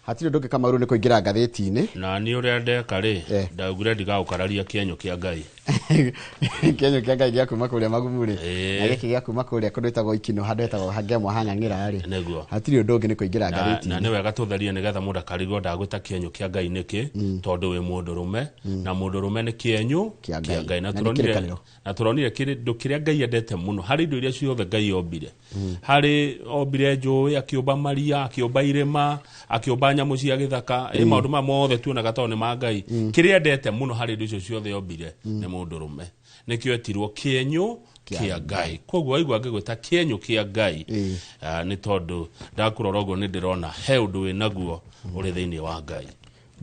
Hatirĩ ũndũ ũngĩ, Kamaru, nĩ kũingĩra ngathĩti-inĩ. Na niĩ ũrĩa ndeka rĩ, ndaugire ndigagũkararia kĩenyũ kĩa Ngai. Kĩenyũ kĩa Ngai gĩa kuma kũrĩa Magumu rĩ, na gĩkĩ gĩa kuma kũrĩa kũndũ ĩtagwo Ikino, handũ hetagwo Hangemwa hang'ang'ĩra rĩ. Hatirĩ ũndũ ũngĩ nĩ kũingĩra Na ngathĩti-inĩ. Nĩ wega tũtherie nĩgetha mũndũ akarigwo ndagwĩta kĩenyũ kĩa Ngai nĩkĩ, tondũ wĩ mũndũrũme na mũndũrũme nĩ kĩenyũ kĩa Ngai. Kĩa Ngai. Na Na nĩ tũronire kĩrĩkanĩro. Na tũronire kĩndũ kĩrĩa Ngai endete mũno harĩ indo iria ciothe Ngai ombire, harĩ ombire njũĩ, akĩũmba maria, akĩũmba irĩma, akĩũmba nyamũ cia gĩthaka, ĩ maũndũ maya mothe tuonaga tondũ nĩ ma Ngai, kĩrĩa endete mũno harĩ indo icio ciothe ombire nĩ mũndũrũme. Nĩkĩo etirwo kĩenyũ kĩa Ngai. Koguo waigua ngĩgwĩta kĩenyũ kĩa Ngai, nĩ tondũ ndakũrora ũguo nĩ ndĩrona he ũndũ wĩ naguo ũrĩ thĩinĩ wa Ngai,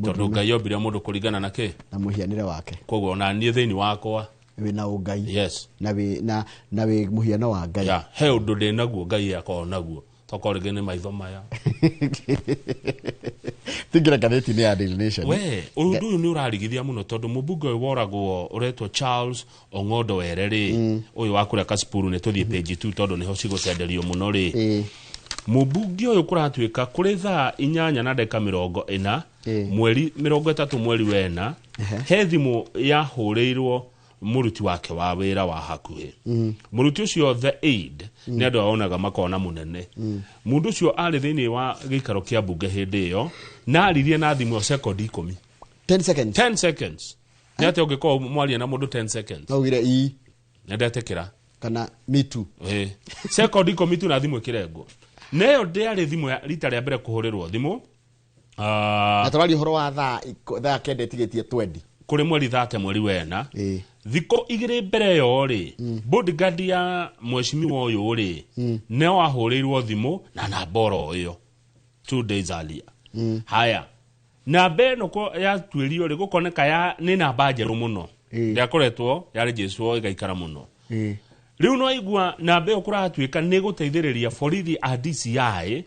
tondũ Ngai ombire mũndũ kũringana na kĩ? Na mũhianĩre wake. Koguo ona niĩ thĩinĩ wakwa wĩ na ũngai. Yes. Na wĩ mũhiano wa Ngai. Ya, he ũndũ ndĩ naguo Ngai akoragwo naguo, tokorwo rĩngĩ nĩ maitho maya. Tingĩra ngathĩti-inĩ ya Daily Nation. We ũndũ ũyũ nĩ ũrarigithia mũno, tondũ mũmbunge ũyũ woragwo ũretwo Charles Ong'ondo Were rĩ, ũyũ wa kũrĩa Kasipuru, nĩ tũthiĩ page 2 tondũ nĩho cigũtenderio mũno rĩ. Mũmbunge ũyũ kũratuĩka kũrĩ thaa 8:40 mweri 30 mweri wena, he thimũ yahũrĩirwo mũruti wake wa wĩra wa hakuhĩ. Mũruti ũcio, the aid, nĩ andũ aonaga makona mũnene. Mũndũ ũcio arĩ thĩinĩ wa gĩikaro kĩa mbunge hĩndĩ ĩyo na aririe na thimũ ĩyo sekondi 10. 10 seconds. 10 seconds. Nĩ atĩa ũngĩkorwo mwaria na mũndũ 10 seconds? No ugire ii. Nĩ ndetĩkĩra. Kana me too. Ĩĩ. Sekondi 10 tu na thimũ ĩkĩrengwo. Na ĩyo ndĩarĩ thimũ ya rita rĩa mbere kũhũrĩrwo thimũ. Na tũraria ũhoro wa thaa 9 ĩtigĩtie 20. Kũrĩ mweri 30 mweri wena, thikũ 2 mbere ĩyo rĩ, bodyguard ya mheshimiwa ũyũ rĩ, nĩ wahũrĩirwo thimũ na namba oro ĩyo 2 days earlier. Haya, namba ĩno yatuĩrio rĩ, gũkoneka ya nĩ namba njerũ mũno, ndĩakoretwo yarĩnjĩcwo ĩgaikara mũno. Rĩu no igua namba ĩyo kũratuĩka nĩ gũteithĩrĩria borithi a DCI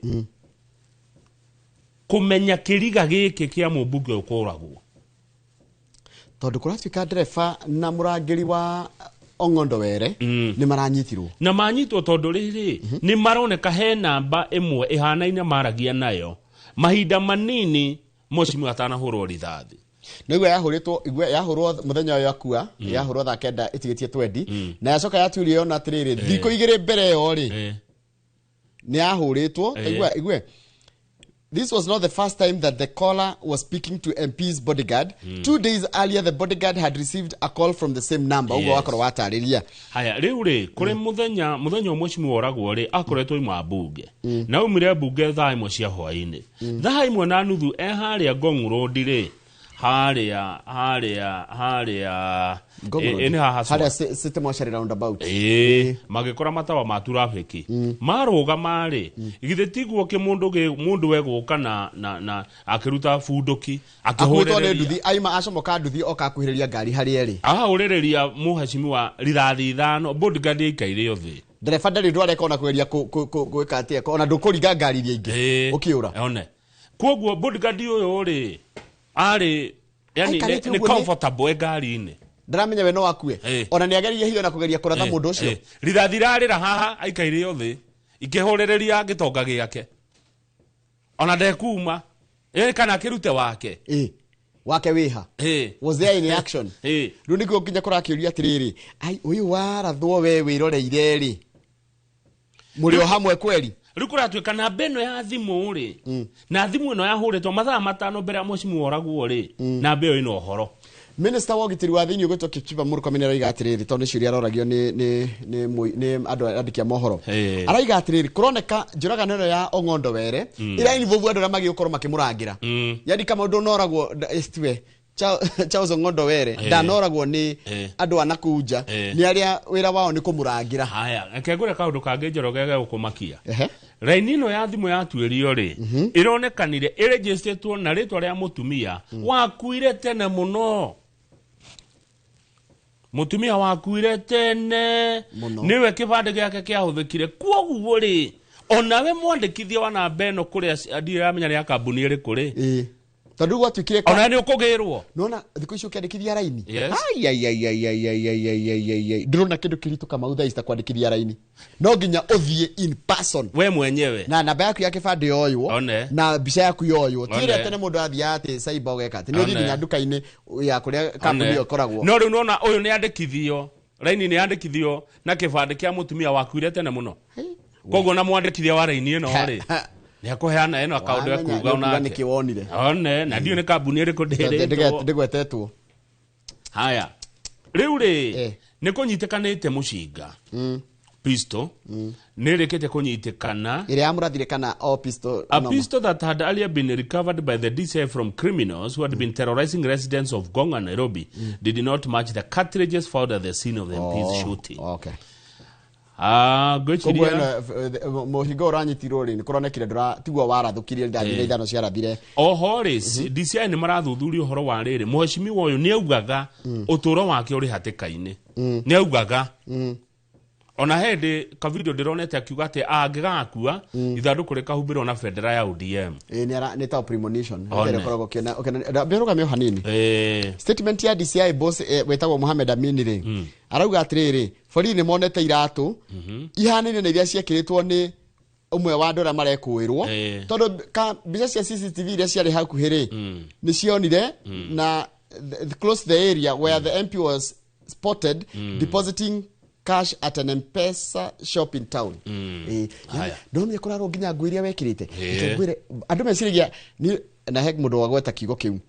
kũmenya kĩriga gĩkĩ kĩa mũmbunge ũyũ kũragwo. Tondũ kũratuĩka ndereba na mũrangĩri wa Ong'ondo Were nĩ maranyitirwo. Na manyitwo tondũ rĩrĩ, nĩ maroneka he namba ĩmwe ĩhanaine maragia nayo mahinda manini mheshimiwa atanahũrwo rithathi. Na igua yahũrĩtwo, igua yahũrwo mũthenya ũyũ akua, yahũrwo thaa 9 ĩtigĩtie 20, na yacoka yatuĩrio yona atĩrĩrĩ, thikũ 2 mbere ĩyo rĩ, nĩ yahũrĩtwo. Igua igue, "This was not the first time that the caller was speaking to MP's bodyguard. 2 days earlier, the bodyguard had received a call from the same number." Ũguo wakorwo watarĩria. Haya, rĩu rĩ, kũrĩ mũthenya ũmwe mheshimiwa oragwo rĩ, akoretwo ima mbunge na aumire mbunge thaa 1 cia hwainĩ. Thaa 1:30 e harĩa Ngong Road rĩ, harĩa Ngong Road. Ĩ nĩ haha harĩa City Mortuary roundabout. Ĩĩ, magĩkora matawa ma traffic marũgama rĩ, githĩ tiguo kĩmũndũ gĩ mũndũ egũka na akĩruta bunduki akuĩtwo nĩ akĩhũrĩrĩria nduthi, aima acomoka nduthi oka akuhĩrĩria ngari harĩa ĩrĩ. Ahũrĩrĩria mũhecimiwa rithathi ithano, bodyguard ĩikaire o thĩ. Ndereba ndarĩ ũndũ areka ona kũgeria gwĩka atĩa, ona ndũkũringa ngari iria ingĩ ũkĩũra. One koguo bodyguard ũyũ rĩ, arĩ yani Aikarĩte nĩ ũguo comfortable e ngari-inĩ. Ndaramenya we no akue. Ona nĩ ageririe hiyo na kũgeria kũratha mũndũ ũcio. Rithathi rarĩra haha aikaire o thĩ ikĩhũrĩrĩria gĩtonga gĩake, ona ndekuma kana akĩrute wake. Ĩ wake wĩha? Was there any action? Rĩu nĩguo nginya kũrakĩũria atĩrĩrĩ, ai ũyũ warathwo we wĩroreire rĩ, mũrĩ o hamwe kweri? Rĩu kũratuĩka namba ĩno ya thimũ rĩ, na thimũ ĩno yahũrĩtwo mathaa 5 mbere ya mheshimiwa oragwo rĩ, namba ĩyo ĩna ũhoro. Minista wa ũgitĩri wa thĩinĩ ũgwĩtwo Kipchumba Murkomen araiga atĩrĩrĩ, tondũ nĩ ciũria aroragio nĩ andũ andĩki a mohoro, araiga atĩrĩrĩ, kũroneka njũragano ĩno ya Ong'ondo Were ĩra involve andũ arĩa magĩgũkorwo makĩmũrangĩra, yani kama ũndũ ũnoragwo tiwe Charles Ong'ondo Were ndanoragwo nĩ andũ a nakũu nja, nĩ arĩa wĩra wao nĩ kũmũrangĩra. Haya, reke ngwĩre kaũndũ kangĩ, Njoroge, gegũkũmakia. Raini ĩno ya thimũ yatuĩrio rĩ, ĩronekanire ĩrĩnjĩstĩtwo na rĩtwa rĩa mũtumia wakuire tene mũno, mũtumia wakuire tene. Mũno. Nĩwe kĩbandĩ gĩake kĩahũthĩkire. Kwoguo rĩ, onawe mwandĩkithia wa namba ĩno kũrĩa, ndiramenya nĩ ya kambuni ĩrĩkũ rĩ. Tondu gwatuikire Ona nĩ ũkũgĩrwo. Nona thikũ ici ũkĩandĩkithia raini. Yes. Ai ai ai ai ai ai ai ai ai ai ai. Ndĩrona kĩndũ kĩritũ Kamau thaa ici ta kwandĩkithia raini. No nginya ũthiĩ in person. We mwenyewe. Na namba yaku ya kĩbandĩ yoywo. One. Na mbica yaku yoywo. Ti One. ĩrĩa tene mũndũ athiaga atĩ cyber ũgeka atĩ. Nĩ ũthiĩ One. nginya nduka-inĩ ya kũrĩa kambuni ĩyo ĩkoragwo. No rĩu nona ũyũ nĩ andĩkithio raini nĩ andĩkithio na kĩbandĩ kĩa mũtumia wakuire tene mũno. Koguo na mwandĩkithia wa raini ĩno rĩ, nĩ akũheana ĩno akaũndũ Wamenya, ekuga nĩ ũkuga onake. nĩkĩ wonire. One, na ndiũ nĩ kambuni ĩrĩkũ ndĩrĩtwo. Ndĩgwetetwo. Haya, rĩu rĩ, Eh. nĩ kũnyitĩkanĩte mũcinga pistol nĩ ĩrĩkĩte kũnyitĩkana. Ĩrĩa yamũrathire kana o pistol? A normal? pistol that had earlier been recovered by the DCI from criminals who had been terrorizing residents of Ngong and Nairobi did not match the cartridges found at the scene of the MP's shooting. Okay. Ah, Koguo ngwĩciria ĩno mũhingo ũranyitirwo rĩ, nĩ kũronekire ndũra tiguo warathũkirie rithathi ithano ciarathire. Oho rĩ, DCI nĩ marathuthuria ũhoro wa rĩrĩ, mũhecimiwa ũyũ nĩ augaga ũtũũro wake ũrĩ hatĩka-inĩ, nĩ augaga ona hĩndĩ kavideo ndĩronete akiuga atĩ angĩgakua ithandũkũ rĩkahumbĩrwo na bendera ya ODM. Ĩ, nĩ ta premonition. One. Ĩrĩa ũkoragwo ũkĩona mbere ũrũgame o hanini. Statement ya DCI boss wetagwo Mohamed Amin rĩ, arauga atĩrĩrĩ, borithi nĩ monete iratũ ihanaine na iria ciekĩrĩtwo nĩ ũmwe wa andũ arĩa marekũĩrwo, tondũ mbica cia CCTV iria ciarĩ hakuhĩ rĩ, nĩ cionire na close the area where the MP was spotted depositing cash at an M-Pesa shop in town. Haya. Ndonire kũrarwo nginya nguo iria wekĩrĩte. Reke ngwĩre, andũ meciragia na he mũndũ wagweta kiugo kĩu,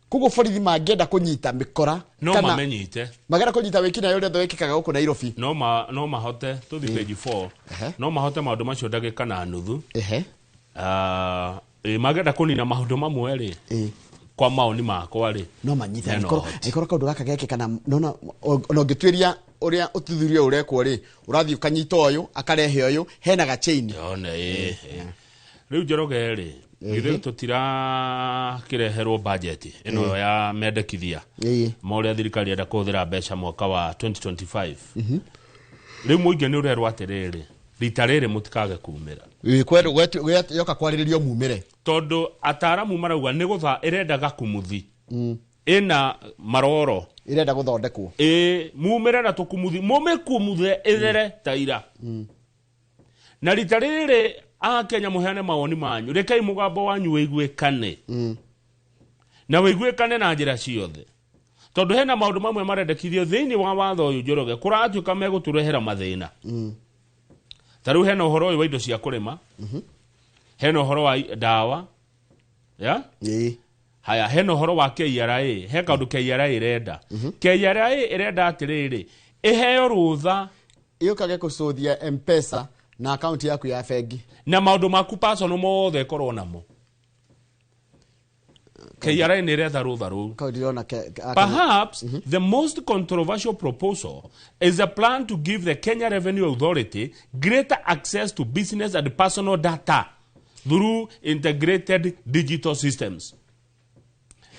koguo borithi mangĩenda kũnyita mĩkora No kana mamenyite. magera kũnyita wĩkinaĩ ũrĩa othe wĩkĩkaga gũkũ Nairobi. No mahote tũthi page 4. No mahote maũndũ macio ndagĩka na nuthu. Ah, mangĩenda kũnina maũndũ mamwe rĩ, kwa maoni makwa rĩ, No manyite. Mena Angĩkorwo ũhoti. angĩkorwo kaũndũ gaka gekĩka na nona ona ũngĩtuĩria ũrĩa ũthuthuria ũrekwo rĩ, ũrathiĩ ũkanyita ũyũ akarehe ũyũ hena ga chain. One, ĩ. Rĩu Njoroge rĩ, githĩ tũtirakĩreherwo budget ĩno ya mendekithia ma ũrĩa thirikari enda kũhũthĩra mbeca mwaka wa 2025? Rĩu mũingĩ nĩ ũrerwo atĩrĩrĩ, rita rĩrĩ mũtikage kumĩra. Yoka kwarĩrĩrio mumĩre. Tondũ ataramu marauga nĩ gũtha ĩrendaga kumuthi ĩna maroro. Ĩrenda gũthondekwo. Ĩ, mumĩre na tũkumuthi mũmĩkumuthe ĩthere ta ira. Na rita rĩrĩ akenya mũheane mawoni manyu, rekei mũgambo wanyu wĩiguĩkane na wĩiguĩkane na njĩra ciothe, tondũ hena maũndũ mamwe marendekithio thĩinĩ wa watho ũyũ, Njoroge, kũratuĩka megũtũrehera mathĩna. Ta rĩu hena ũhoro ũyũ wa indo cia kũrĩma, hena ũhoro wa ndawa ya haya, hena ũhoro wa KRA, he kaũndũ KRA ĩrenda. KRA ĩrenda atĩrĩrĩ, ĩheo rũtha Ĩũkage kũcũthia M-Pesa na akaunti yaku ya bengi. Na maũndũ maku personal mothe ĩkorwo namo. KRA nĩ ĩretha rũtha rũu. Kau ndĩrona Perhaps the most controversial proposal is a plan to give the Kenya Revenue Authority greater access to business and personal data through integrated digital systems.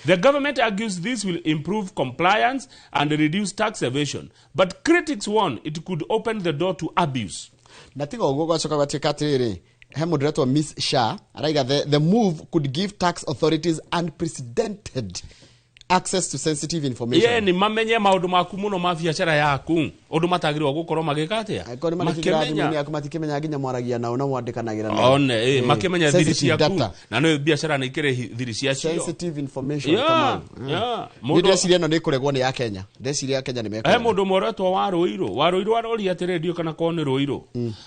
The government argues this will improve compliance and reduce tax evasion, but critics warn it could open the door to abuse. Na tiga ũguo, gwacoka gwatuĩka atĩrĩrĩ, he mũndũ ũretwo Miss Shah araiga the move could give tax authorities unprecedented access to sensitive information. Ye nĩ mamenye maũndũ maku mũno ma biacara yaku, ũndũ matagĩrĩirwo gũkorwo magĩka atĩa? Angĩkorwo nĩ marĩkĩingĩra Makĩmenya. thimũ-inĩ yaku, matikĩmenya nginya mwaragia nao na mwandĩkanagĩra nao. One, makĩmenya thiri Sensitive ciaku data. na nĩ biacara nĩ ikĩrĩ thiri ciacio. Sensitive information. Kamau. Yeah. Nĩ ndĩreciria ĩno nĩ ĩkũregwo nĩ ya Kenya, ndĩreciria Kenya nĩ He mekũrega. mũndũ ũmwe ũretwo wa Rũirũ, wa Rũirũ aroria atĩrĩ, ndiũ kana korwo nĩ Rũirũ,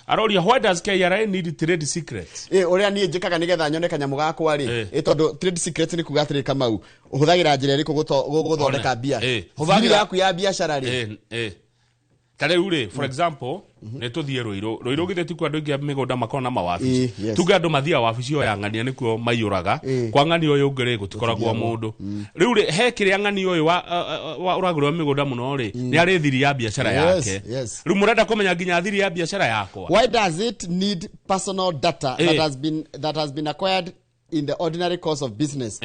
aroria, "Why does KRA need trade secrets?" Ĩ, ũrĩa niĩ njĩkaga nĩgetha nyone kanyamũ gakwa rĩ, ĩ tondũ trade secrets nĩ kuga atĩrĩ, Kamau, ũhũthagĩra njĩra ĩrĩkũ gũthondeka One. mbia? Hũthagĩra- Thiri yaku ya biacara rĩ. Ta rĩu rĩ, for example, nĩ tũthiĩ Rũirũ. Rũirũ githĩ ti kuo andũ aingĩ a mĩgũnda makoragwo na mawabici? Yes. Tuge andũ mathiaga wabici ĩyo ya ng'ania, nĩkuo maiyũraga. Kwa ng'ania ũyũ ũngĩ rĩ, gũtikoragwo mũndũ. Rĩu rĩ, he kĩrĩa ng'ania ũyũ wa ũragũrĩrwo mĩgũnda mũno rĩ, nĩ arĩ thiri ya biacara yake. Rĩu mũrenda kũmenya nginya thiri ya biacara yakwa? Why does it need personal data that has been acquired in the ordinary course of business?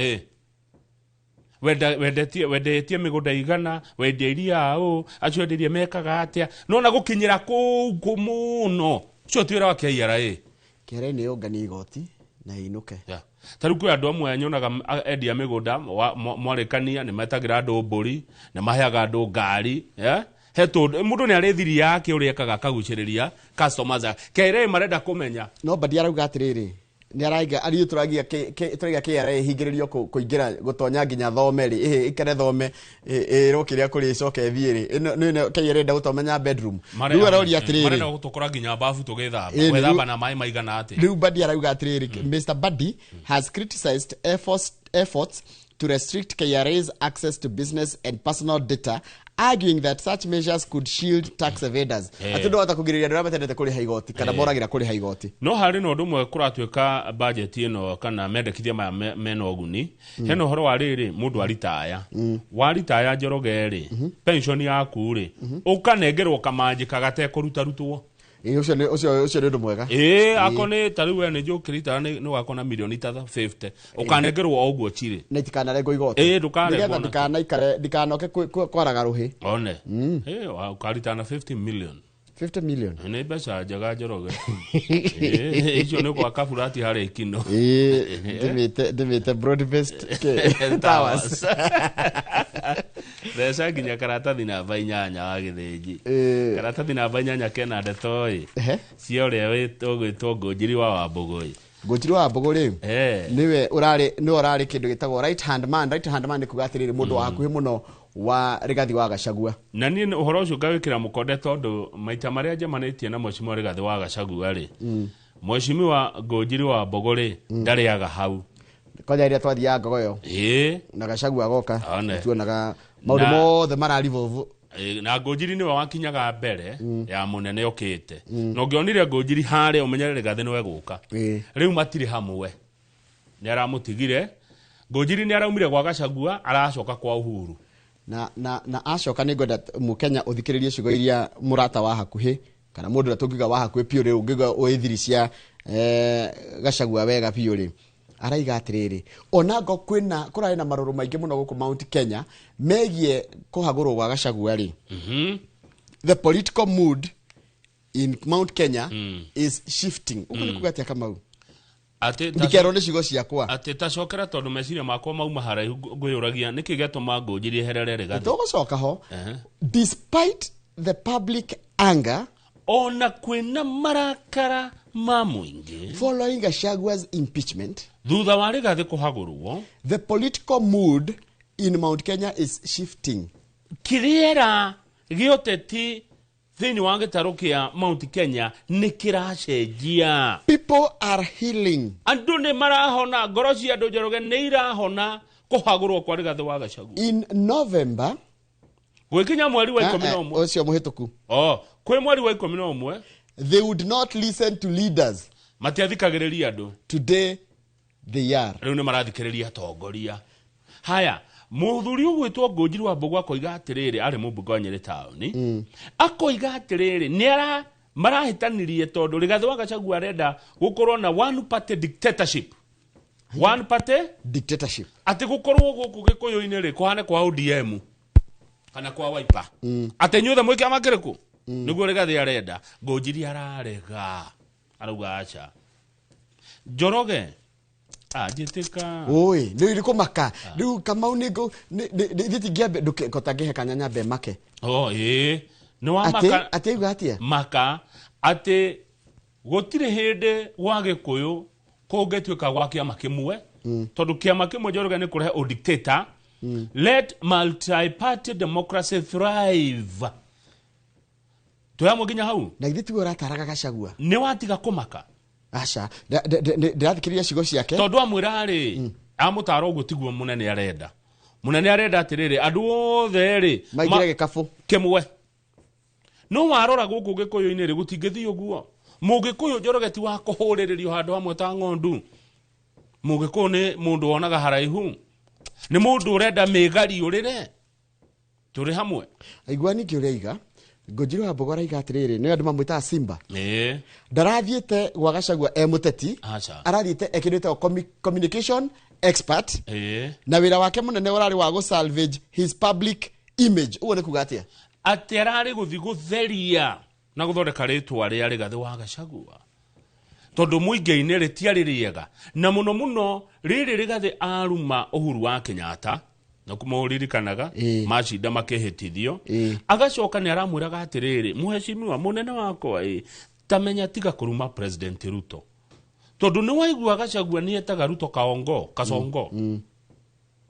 Wendetie mĩgũnda igana, wendia iria ũ, acio enderie mekaga atĩa, nona gũkinyĩra kũu kũ mũno, ũcio ti wĩra wa KRA. KRA nĩ yũngania igoti. Na ĩinũke. Yeah. Ta rĩu kwĩ andũ amwe nyonaga endia mĩgũnda mwarĩkania nĩ metagĩra andũ mbũri, nĩ maheaga andũ ngari, yeah? He tũndũ mũndũ nĩ arĩ thiri yake ũrĩa ekaga akagucĩrĩria customers ake. KRA marenda kũmenya. No Mbadi arauga atĩrĩrĩ, nĩ araiga ariũ tũragia tũraiga KRA ĩhingĩrĩrio kũingĩra gũtonya nginya thome rĩ, ĩhĩ ĩkere thome, ĩrwo kĩrĩa kũrĩ ĩcoke ĩthiĩ rĩ. Ĩno nĩ KRA ĩrenda gũtomenya bedroom. Rĩu aroria atĩrĩrĩ, Marenda gũtũkora nginya babu tũgĩthamba. Ĩĩ, Gwĩthamba na maĩ maigana atĩa? Rĩu Mbadi arauga atĩrĩrĩ, Mr. Mbadi has criticized efforts to restrict KRA's access to business and personal data, arguing that such measures could shield tax evaders. Atĩ ndũhota kũgirĩrĩria andũ arĩa matendete kũrĩha igoti kana moragĩra kũrĩha igoti. No harĩ na ũndũ ũmwe kũratuĩka budget ĩno kana mendekithia maya mena ũguni. Hena ũhoro wa rĩrĩ, mũndũ aritaya. Waritaya Njoroge rĩ, pension yaku rĩ, ũkanengerwo kamanjĩka gatekũrutarutwo. Ĩĩ, ũcio nĩ ũndũ mwega. Ĩĩ, ako nĩ ta rĩu we nĩ njũkĩrita nĩ ũgakorwo na milioni ta 50. Ũkanengerwo o ũguo chirĩ. Na itikanarengwo igoti. Ĩĩ, ndũkarengwo Nĩgetha na- ndikanaikare, ndikanoke kwaraga rũhĩ. One. Ĩĩ, ũkarita na 50 million. 50 million. Nĩ mbeca njega Njoroge. Ĩĩ, icio nĩ gwaka burati harĩa Ikino. Ĩĩ, ndĩmĩte broad based towers. Mbeca nginya karatathi namba 8 wa gĩthĩnji. Ĩĩ. Karatathi namba 8 kena ndeto ĩ. Ehe. Cia ũrĩa ũgwĩtwo Ngũnjiri wa Wambũgũ ĩ. Ngũnjiri wa Wambũgũ rĩ, Eh. nĩwe ũrarĩ, nĩwe ũrarĩ kĩndũ gĩtagwo right hand man. Right hand man nĩ kuga atĩrĩrĩ, mũndũ wa hakuhĩ mũno wa Rigathi wa Gachagua. Na niĩ ũhoro ũcio ngawĩkĩra mũkonde tondũ maita marĩa njemanĩtie na Mheshimiwa Rigathi wa Gachagua rĩ, Mheshimiwa Ngũnjiri wa Wambũgũ rĩ, ndarĩaga hau. Kwanja rĩrĩa twathiaga Ngogoyo. Ĩĩ. Na Gachagua agoka, One. tuonaga maũndũ Na- mothe mararivolve. Ĩĩ, na Ngũnjiri nĩwe wakinyaga mbere ya mũnene okĩte. Na ũngĩonire Ngũnjiri harĩa ũmenyere Rigathi nĩwe gũka. Ĩĩ. Rĩu matirĩ hamwe. Nĩ aramũtigire. Ngũnjiri nĩ araumire gwa Gachagua, aracoka kwa Uhuru. Na acoka nĩ ngwenda Mũkenya ũthikĩrĩrie ciugo iria mũrata wa hakuhĩ kana mũndũ ũrĩa tũngiuga wa hakuhĩ biũ rĩ, ũngiuga ũĩ thiri cia Gachagua wega biũ rĩ, araiga atĩrĩrĩ, ona ngo kwĩna kũrarĩ na marũrũ maingĩ mũno gũkũ Mount Kenya megiĩ kũhagũrwo gwa Gachagua rĩ. The political mood in Mount Kenya is shifting. Ũguo nĩ kuga atĩa Kamau? Atĩ ta- Ndikerwo nĩ ciugo ciakwa. Atĩ tacokera tondũ meciria makwa mauma haraihu ngwĩyũragia nĩkĩ gĩatũma Ngũnjiri eherere Rigathi. Tũgũcoka ho. Ehe. Despite the public anger, ona kwĩna marakara ma mũingĩ following Gachagua's impeachment, thutha wa Rigathi kũhagũrwo, the political mood in Mount Kenya is shifting. Kĩrĩera gĩa ũteti thĩinĩ wa gĩtarũ kĩa Mount Kenya nĩ kĩracenjia. People are healing. Andũ nĩ marahona, ngoro cia andũ Njoroge nĩ irahona kũhagũrwo kwa Rigathi wa Gachagua. In November, gwĩkinya mweri wa ikũmi na ũmwe. Ũcio mũhĩtũku. Oh, kwĩ mweri wa ikũmi na ũmwe. They would not listen to leaders. Matiathikagĩrĩria andũ. Today they are. Rĩu nĩ marathikĩrĩria atongoria. Haya, mũthuri ũgwĩtwo Ngũnjiri wa Mbũgũ akoiga atĩrĩrĩ, arĩ mũmbunge wa Nyĩrĩ taũni. Akoiga atĩrĩrĩ, nĩ ara marahĩtanirie tondũ Rigathi wa Gachagua arenda gũkorwo na one party dictatorship. One party dictatorship. Atĩ gũkorwo gũkũ Gĩkũyũ-inĩ rĩ, kũhane kwa ODM kana kwa Wiper. Atĩ inyuothe mwĩ kĩama kĩrĩkũ? Nĩguo Rigathi arenda. Ngũnjiri ararega. Arauga aca. Njoroge. Ah, njĩtĩka. Oi, nĩ irĩ kũmaka. Rĩu Kamau nĩ ngũ, nĩ, nĩ, nĩ, ithuĩ tingĩambe, ndũke, kota ngĩhe kanya nyambe make. Oh, ĩĩ. Nĩ wa Atĩ, maka. atĩ auga atĩa? Maka, atĩ gũtirĩ hĩndĩ gwa Gĩkũyũ kũngĩtuĩka gwa kĩama kĩmwe. Tondũ kĩama kĩmwe Njoroge nĩ kũrehe ũdictator. Let multi-party democracy thrive. Twĩ hamwe nginya hau? Na ithuĩ tiwe ũrataraga Gachagua. Nĩ watiga kũmaka? Aca, ndĩrathikĩrĩria ciugo ciake. Tondũ amwĩra rĩ, amũtara ũguo tiguo mũnene arenda. Mũnene arenda atĩrĩrĩ, andũ othe rĩ, Maingĩre gĩkabũ. Kĩmwe. No warora gũkũ Gĩkũyũ-inĩ rĩ, gũtingĩthiĩ ũguo. Mũgĩkũyũ Njoroge ti wa kũhũrĩrĩrio handũ hamwe ta ng'ondu. Mũgĩkũyũ nĩ mũndũ wonaga haraihu. Nĩ mũndũ ũrenda mĩgari ũrĩre. Tũrĩ hamwe. Aigua ningĩ ũrĩa aiga, Ngũnjiri wa Mbũgũ araiga atĩrĩrĩ, nĩ andũ mamwĩtaga Simba. Ĩĩ. Ndarathiĩte gwa Gachagua e mũteti. Aca. Arathiĩte ekĩrĩte communication expert. Ĩĩ. Na wĩra wake mũnene ũrarĩ wa gũ salvage his public image. Ũguo nĩ kuga atĩa? Atĩ ararĩ gũthiĩ gũtheria na gũthondeka rĩtwa rĩa Rigathĩ wa Gachagua. Tondũ mũingĩ-inĩ rĩtiarĩ rĩega. Na mũno mũno rĩrĩ Rigathĩ aruma Uhuru wa Kenyatta, na kũmũririkanaga macinda makĩhĩtithio. Agacoka nĩ aramwĩraga atĩrĩrĩ, mũheshimiwa mũnene wakwa ĩ, tamenya tiga kũruma President Ruto. Tondũ nĩ waigua Gachagua nĩ etaga Ruto kaongo, kasongo.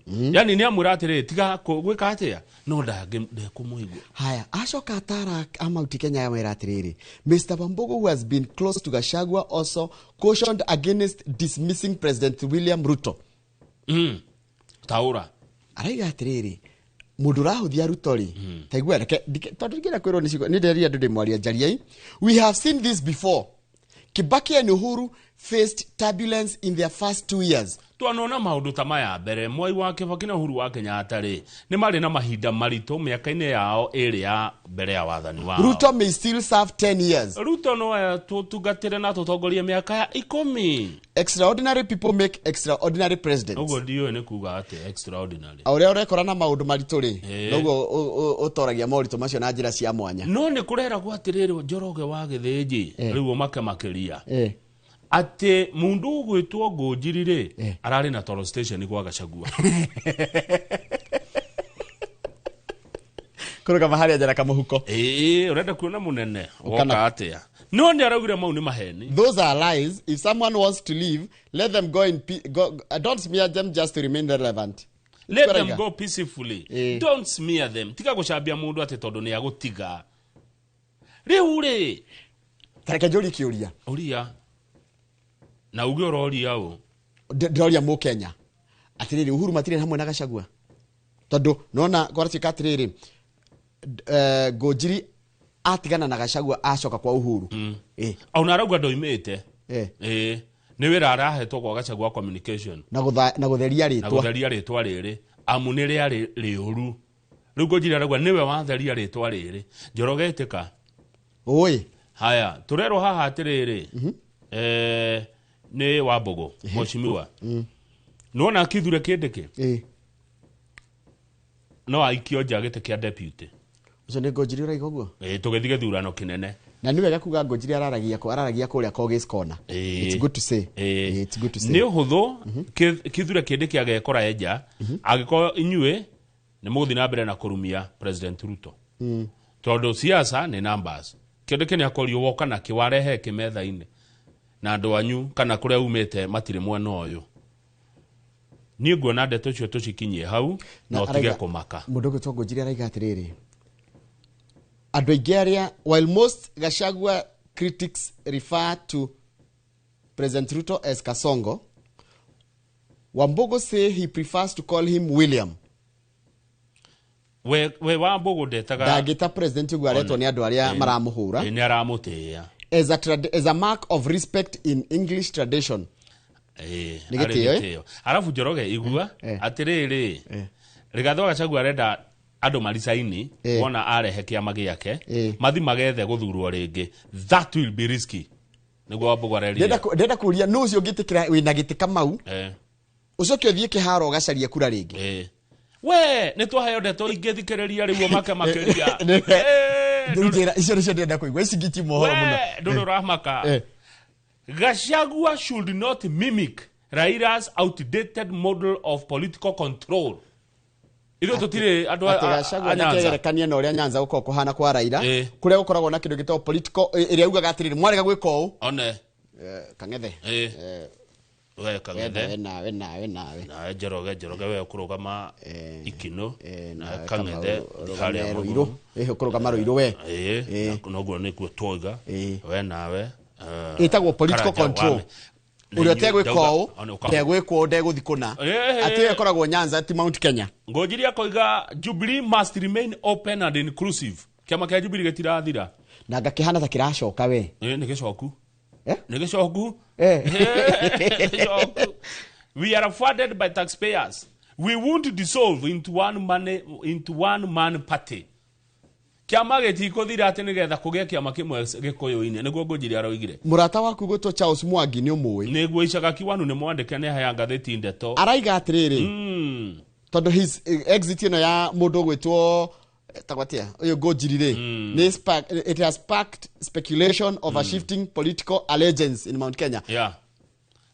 Yani nĩ amwĩra atĩrĩrĩ, tiga gwĩka atĩa, no ndekũmũigua. Haya, acoka atara a Mount Kenya amwĩra atĩrĩrĩ, Mr. Wambugu, who has been close to Gachagua, also cautioned against dismissing President William Ruto. Taũra. Araiga atĩrĩrĩ, mũndũ ũrahũthia Ruto rĩ, ta igua, reke, tondũ ndingĩenda kwĩrwo nĩ ciugo, nĩ nderia andũ ndĩmwaria njariai. We have seen this before. Kibaki and Uhuru faced turbulence in their first 2 years. Twanona maũndũ ta maya mbere, Mwai wa Kibaki na Uhuru wa Kenyatta rĩ, nĩ marĩ na mahinda maritũ mĩaka-inĩ yao ĩrĩ ya mbere ya wathani wao. Ruto may still serve 10 years. Ruto no atũtungatĩre na tũtongorie mĩaka ya 10. Extraordinary people make extraordinary presidents. Ũguo ndiũĩ nĩ kuga atĩ extraordinary. O ũrĩa ũrekora na maũndũ maritũ rĩ, noguo ũtoragia moritũ macio na njĩra cia mwanya. No nĩ kũreragwo atĩrĩrĩ, Njoroge wa Gĩthĩnji, rĩu ũmake makĩria. Atĩ mũndũ ũgwĩtwo Ngũnjiri rĩ, ararĩ na toro station gwa Gachagua. Kũrũgama harĩa njara kamũhuko. Ũrenda kuona mũnene, woka atĩa? No nĩ araugire mau nĩ maheni. Those are lies. If someone wants to leave, let them go in go, don't smear them just to remain relevant. Let them go peacefully. Don't smear them. Tiga gũcambia mũndũ atĩ tondũ nĩ agũtiga. Rĩu rĩ, Tareke njũrie kĩũria. Ũria. Na uge ũroria ũ? Ndĩroria Mũkenya. Atĩrĩrĩ, Uhuru matirĩ hamwe na Gachagua. Tondũ nona kwaratuĩka atĩrĩrĩ, Ngũnjiri atigana na Gachagua acoka kwa Uhuru. Ona arauga ndoimĩte. Nĩ wĩra arahetwo kwa Gachagua communication. Na gũtheria rĩtwa. Na gũtheria rĩtwa rĩrĩ. Amu nĩ rĩarĩ rĩũru. Rĩu Ngũnjiri arauga nĩwe watheria rĩtwa rĩrĩ. Njoroge ĩtĩka. Oi. Haya, tũrerwo haha atĩrĩrĩ. Nĩ Wambugu, mheshimiwa. Nĩwona Kithure Kindiki? No aikio nja gĩtĩ kĩa deputy. Ũcio nĩ Ngũnjiri ũraiga ũguo? Tũgĩthiĩ gĩthurano kĩnene. Na nĩ wega kuga Ngũnjiri araragia kũrĩa Kogis Corner. It's good to say. It's good to say. Nĩ ũhũthũ, Kithure Kindiki agekora enja, angĩkorwo inyuĩ nĩ mũgũthiĩ na mbere na kũrumia President Ruto. Tondũ siasa nĩ numbers. Kindiki nĩ akorio woka na kĩ warehe kĩ metha-inĩ. Na andũ anyu kana kũrĩa umĩte matirĩ mwena ũyũ. Niĩ nguona ndeto icio tũcikinyie hau na ũtige kũmaka. Mũndũ ũgwĩtwo Ngũnjiri araiga atĩrĩrĩ, andũ aingĩ arĩa, while most Gachagua critics refer to President Ruto as Kasongo, Wambugu say he prefers to call him William. We Wambugu ndetaga ndangĩta president ũguo aretwo nĩ andũ arĩa maramũhũra. Nĩ aramũtĩĩa. As a mark of respect in English tradition. Nĩ gĩtĩo, Arĩ gĩtĩo. Arabu Njoroge igua atĩrĩrĩ, Rigathĩ wa Gachagua arenda andũ maricaini wona arehe kĩama gĩake, mathi magethe gũthurwo rĩngĩ. That will be risky. Nĩguo Wambugu arerire. Ndĩrenda kũũria nũ ũcio ũngĩtĩkĩra wĩna gĩtĩ Kamau? Ũcoke ũthiĩ kĩharo ũgacarie kura rĩngĩ. We, nĩ twaheo ndeto ingĩthikĩrĩria rĩu ũmake makĩria. Rĩu njĩra, icio nĩcio ndĩrenda kũigua, ici ingĩ ti mohoro mũno. We, ndũrĩ ũramaka. Gachagua should not mimic Raila's outdated model of political control. Ithuĩ tũtirĩ andũ Atĩ Gachagua a Nyanza. nĩkegerekania na ũrĩa Nyanza gũkoragwo kũhana kwa Raila, kũrĩa gũkoragwo na kĩndũ gĩtagwo political, ĩrĩa yugaga atĩrĩrĩ, mwarega gwĩka ũũ. One. Kang'ethe. We, Kang'ethe. We nawe, nawe, nawe. Nawe Njoroge, Njoroge, we ũkũrũgama Ikino. Nawe Nawe Kang'ethe, Kamau, harĩa ũrũgame mũno. Ruiru. Ũkũrũgama Ruiru we. Noguo nĩkuo twoiga. We nawe, Ĩtagwo political Karanja control. Wame. Ũrĩa ũtegwĩka Ndauga, ũũ, one ũka- ndegwĩkwo ũũ, ndegũthiĩ kũna. Atĩ ĩyo ĩkoragwo Nyanza, ti Mount Kenya. Ngũnjiri akoiga Jubilee must remain open and inclusive. Kĩama kĩa Jubilee gĩtirathira. Na ngakĩhana ta kĩracoka we. Nĩ gĩcoku. Nĩ gĩcoku. Gĩcoku. We are funded by taxpayers. We won't dissolve into one money, into one man party. Kĩama gĩtikũthira atĩ nĩgetha kũgĩe kĩama kĩmwe gĩkũyũ-inĩ, nĩguo Ngũnjiri aroigire. Mũrata waku gwĩtwo Charles Mwangi nĩ ũmũĩ. Nĩguo Icaga Kiwanu nĩ mwandĩke nĩ aheaga ngathĩti ndeto. Araiga atĩrĩrĩ, tondũ his exit ĩno ya mũndũ ũgwĩtwo, Tagwatia uyu Ngũnjiri rĩ, nĩ it has sparked speculation of a shifting political allegiance in Mount Kenya. Yeah.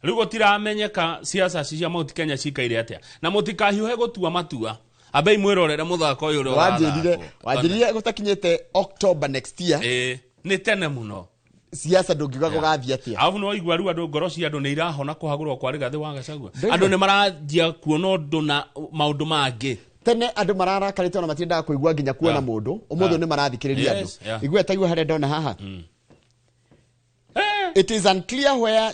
Rĩu gũtiramenyeka siasa cia Mount Kenya cikaire atĩa, na mũtikahiũhe gũtua matua, ambei mwĩrorere mũthako ũyũ ũrĩa Wanjĩrire ũrathakwo. Wanjĩrire gũtakinyĩte October next year. Ĩĩ, nĩ tene mũno. Siasa ndũngiuga gũgathiĩ atĩa. Arabu nĩ waigua rĩu andũ, ngoro cia andũ nĩ irahona kũhagũrwo kwa Rigathĩ wa Gachagua. Ndĩrĩ. Andũ nĩ maranjia kuona ũndũ na maũndũ mangĩ. Tene andũ mararakarĩte ona matiendaga kũigua nginya kuona mũndũ ũmũthĩ nĩ marathikĩrĩria andũ. Igua taigua harĩa ndona haha. It is unclear where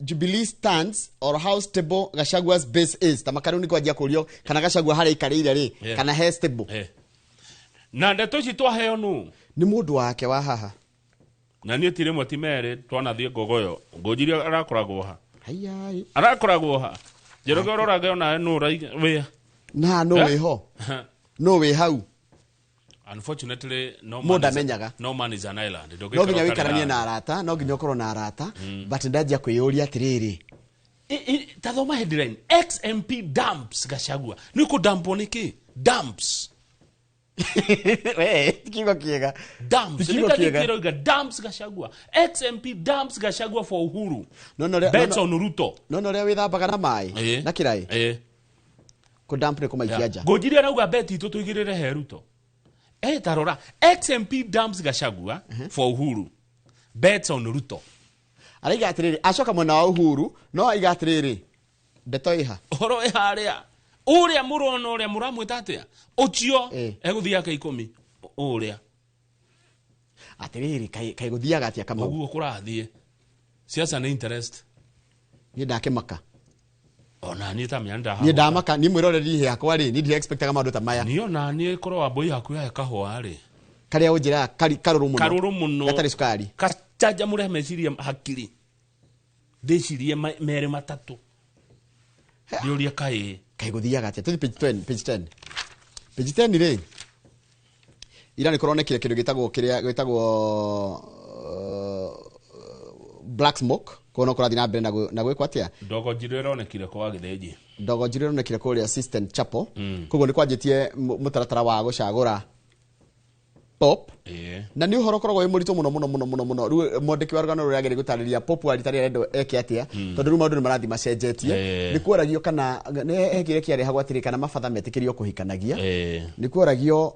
Jubilee stands or how stable Gachagua's base is. Ta makarũ nĩ kwanjia kũrio kana Gachagua harĩa aikarĩire rĩ, kana he stable. Na ndeto ici twaheo nũ? Nĩ mũndũ wake wa haha. Na niĩ ti rĩmwe ti merĩ twanathiĩ Ngogoyo, Ngũnjiri arakoragwo ha? Haiya. Arakoragwo ha? Njoroge, ũrorage onawe nũ wĩ Na nũ wĩho, nũ wĩ hau? Unfortunately, no Mũndũ man is, amenyaga. no man is an island. No nginya wĩikaranie na arata, no nginya ũkorwo na arata, but ndanjia kwĩyũria atĩrĩrĩ. Tathoma headline: ex-MP dumps Gachagua. Nĩ kũdampwo nĩkĩ? Dumps. We, ti kiugo kĩega. Dumps. Ti kiugo Nĩ ngathĩti kĩega. ĩroiga dumps Gachagua, ex-MP dumps Gachagua for Uhuru, No, no, bets no, on Ruto. No, ũrĩa wĩthambaga na maĩ na kĩraĩ. Kũdump nĩ kũmaikia nja. Ngũnjiri arauga bet itũ tũigĩrĩre he Ruto. Tarora: ex-MP dumps Gachagua for Uhuru, bets on Ruto. Araiga atĩrĩrĩ, acoka mwena wa Uhuru, no aiga atĩrĩrĩ, ndeto ĩha. Ũhoro ĩ harĩa ũrĩa mũrona, ũrĩa mũramwĩta atĩa ũcio, egũthiĩ ake 10 ũrĩa. Atĩrĩrĩ, kaĩ gũthiaga atĩa, Kamau? Ũguo kũrathiĩ, siasa nĩ interest. Niĩ ndakĩmaka. Ona niĩ ta menya. Niĩ ndamaka, niĩ mwĩroreri yakwa rĩ, niĩ ndiexpectaga maũndũ ta maya. Niĩ ona niĩ korwo wambũi hakuhĩ hae kahũa rĩ. Karĩa ũnjĩraga karũrũ mũno. Karũrũ mũno. Gatarĩ cukari. Kacanjamũre meciria, hakiri ndĩcirie merĩ matatũ, ndĩũrie kaĩ. Kaĩ gũthiaga atĩa? Tũthiĩ page 10, page 10, page 10 rĩ, ira nĩ kũronekire kĩndũ gĩtagwo, kĩrĩa gĩtagwo black smoke, kuona kũrathiĩ na mbere na na gwĩkwo atĩa. Ndogo njirũ ĩronekire kwa Gĩthĩnji. Ndogo njirũ ĩronekire kũrĩa Sistine Chapel. Koguo nĩ kwanjĩtie mũtaratara wa gũcagũra Pope. Na nĩ ũhoro ũkoragwo wĩ mũritũ mũno mũno mũno mũno mũno. Rĩu mwandĩki wa rũgano rũrĩa ageria gũtarĩria Pope wa rita rĩrĩa arendwo eke atĩa, tondũ rĩu maũndũ nĩ marathiĩ macenjetie. Nĩ kuoragio kana nĩ he kĩrĩa kĩarehagwo atĩrĩ, kana mabatha metĩkĩrio kũhikanagia. Nĩ kuoragio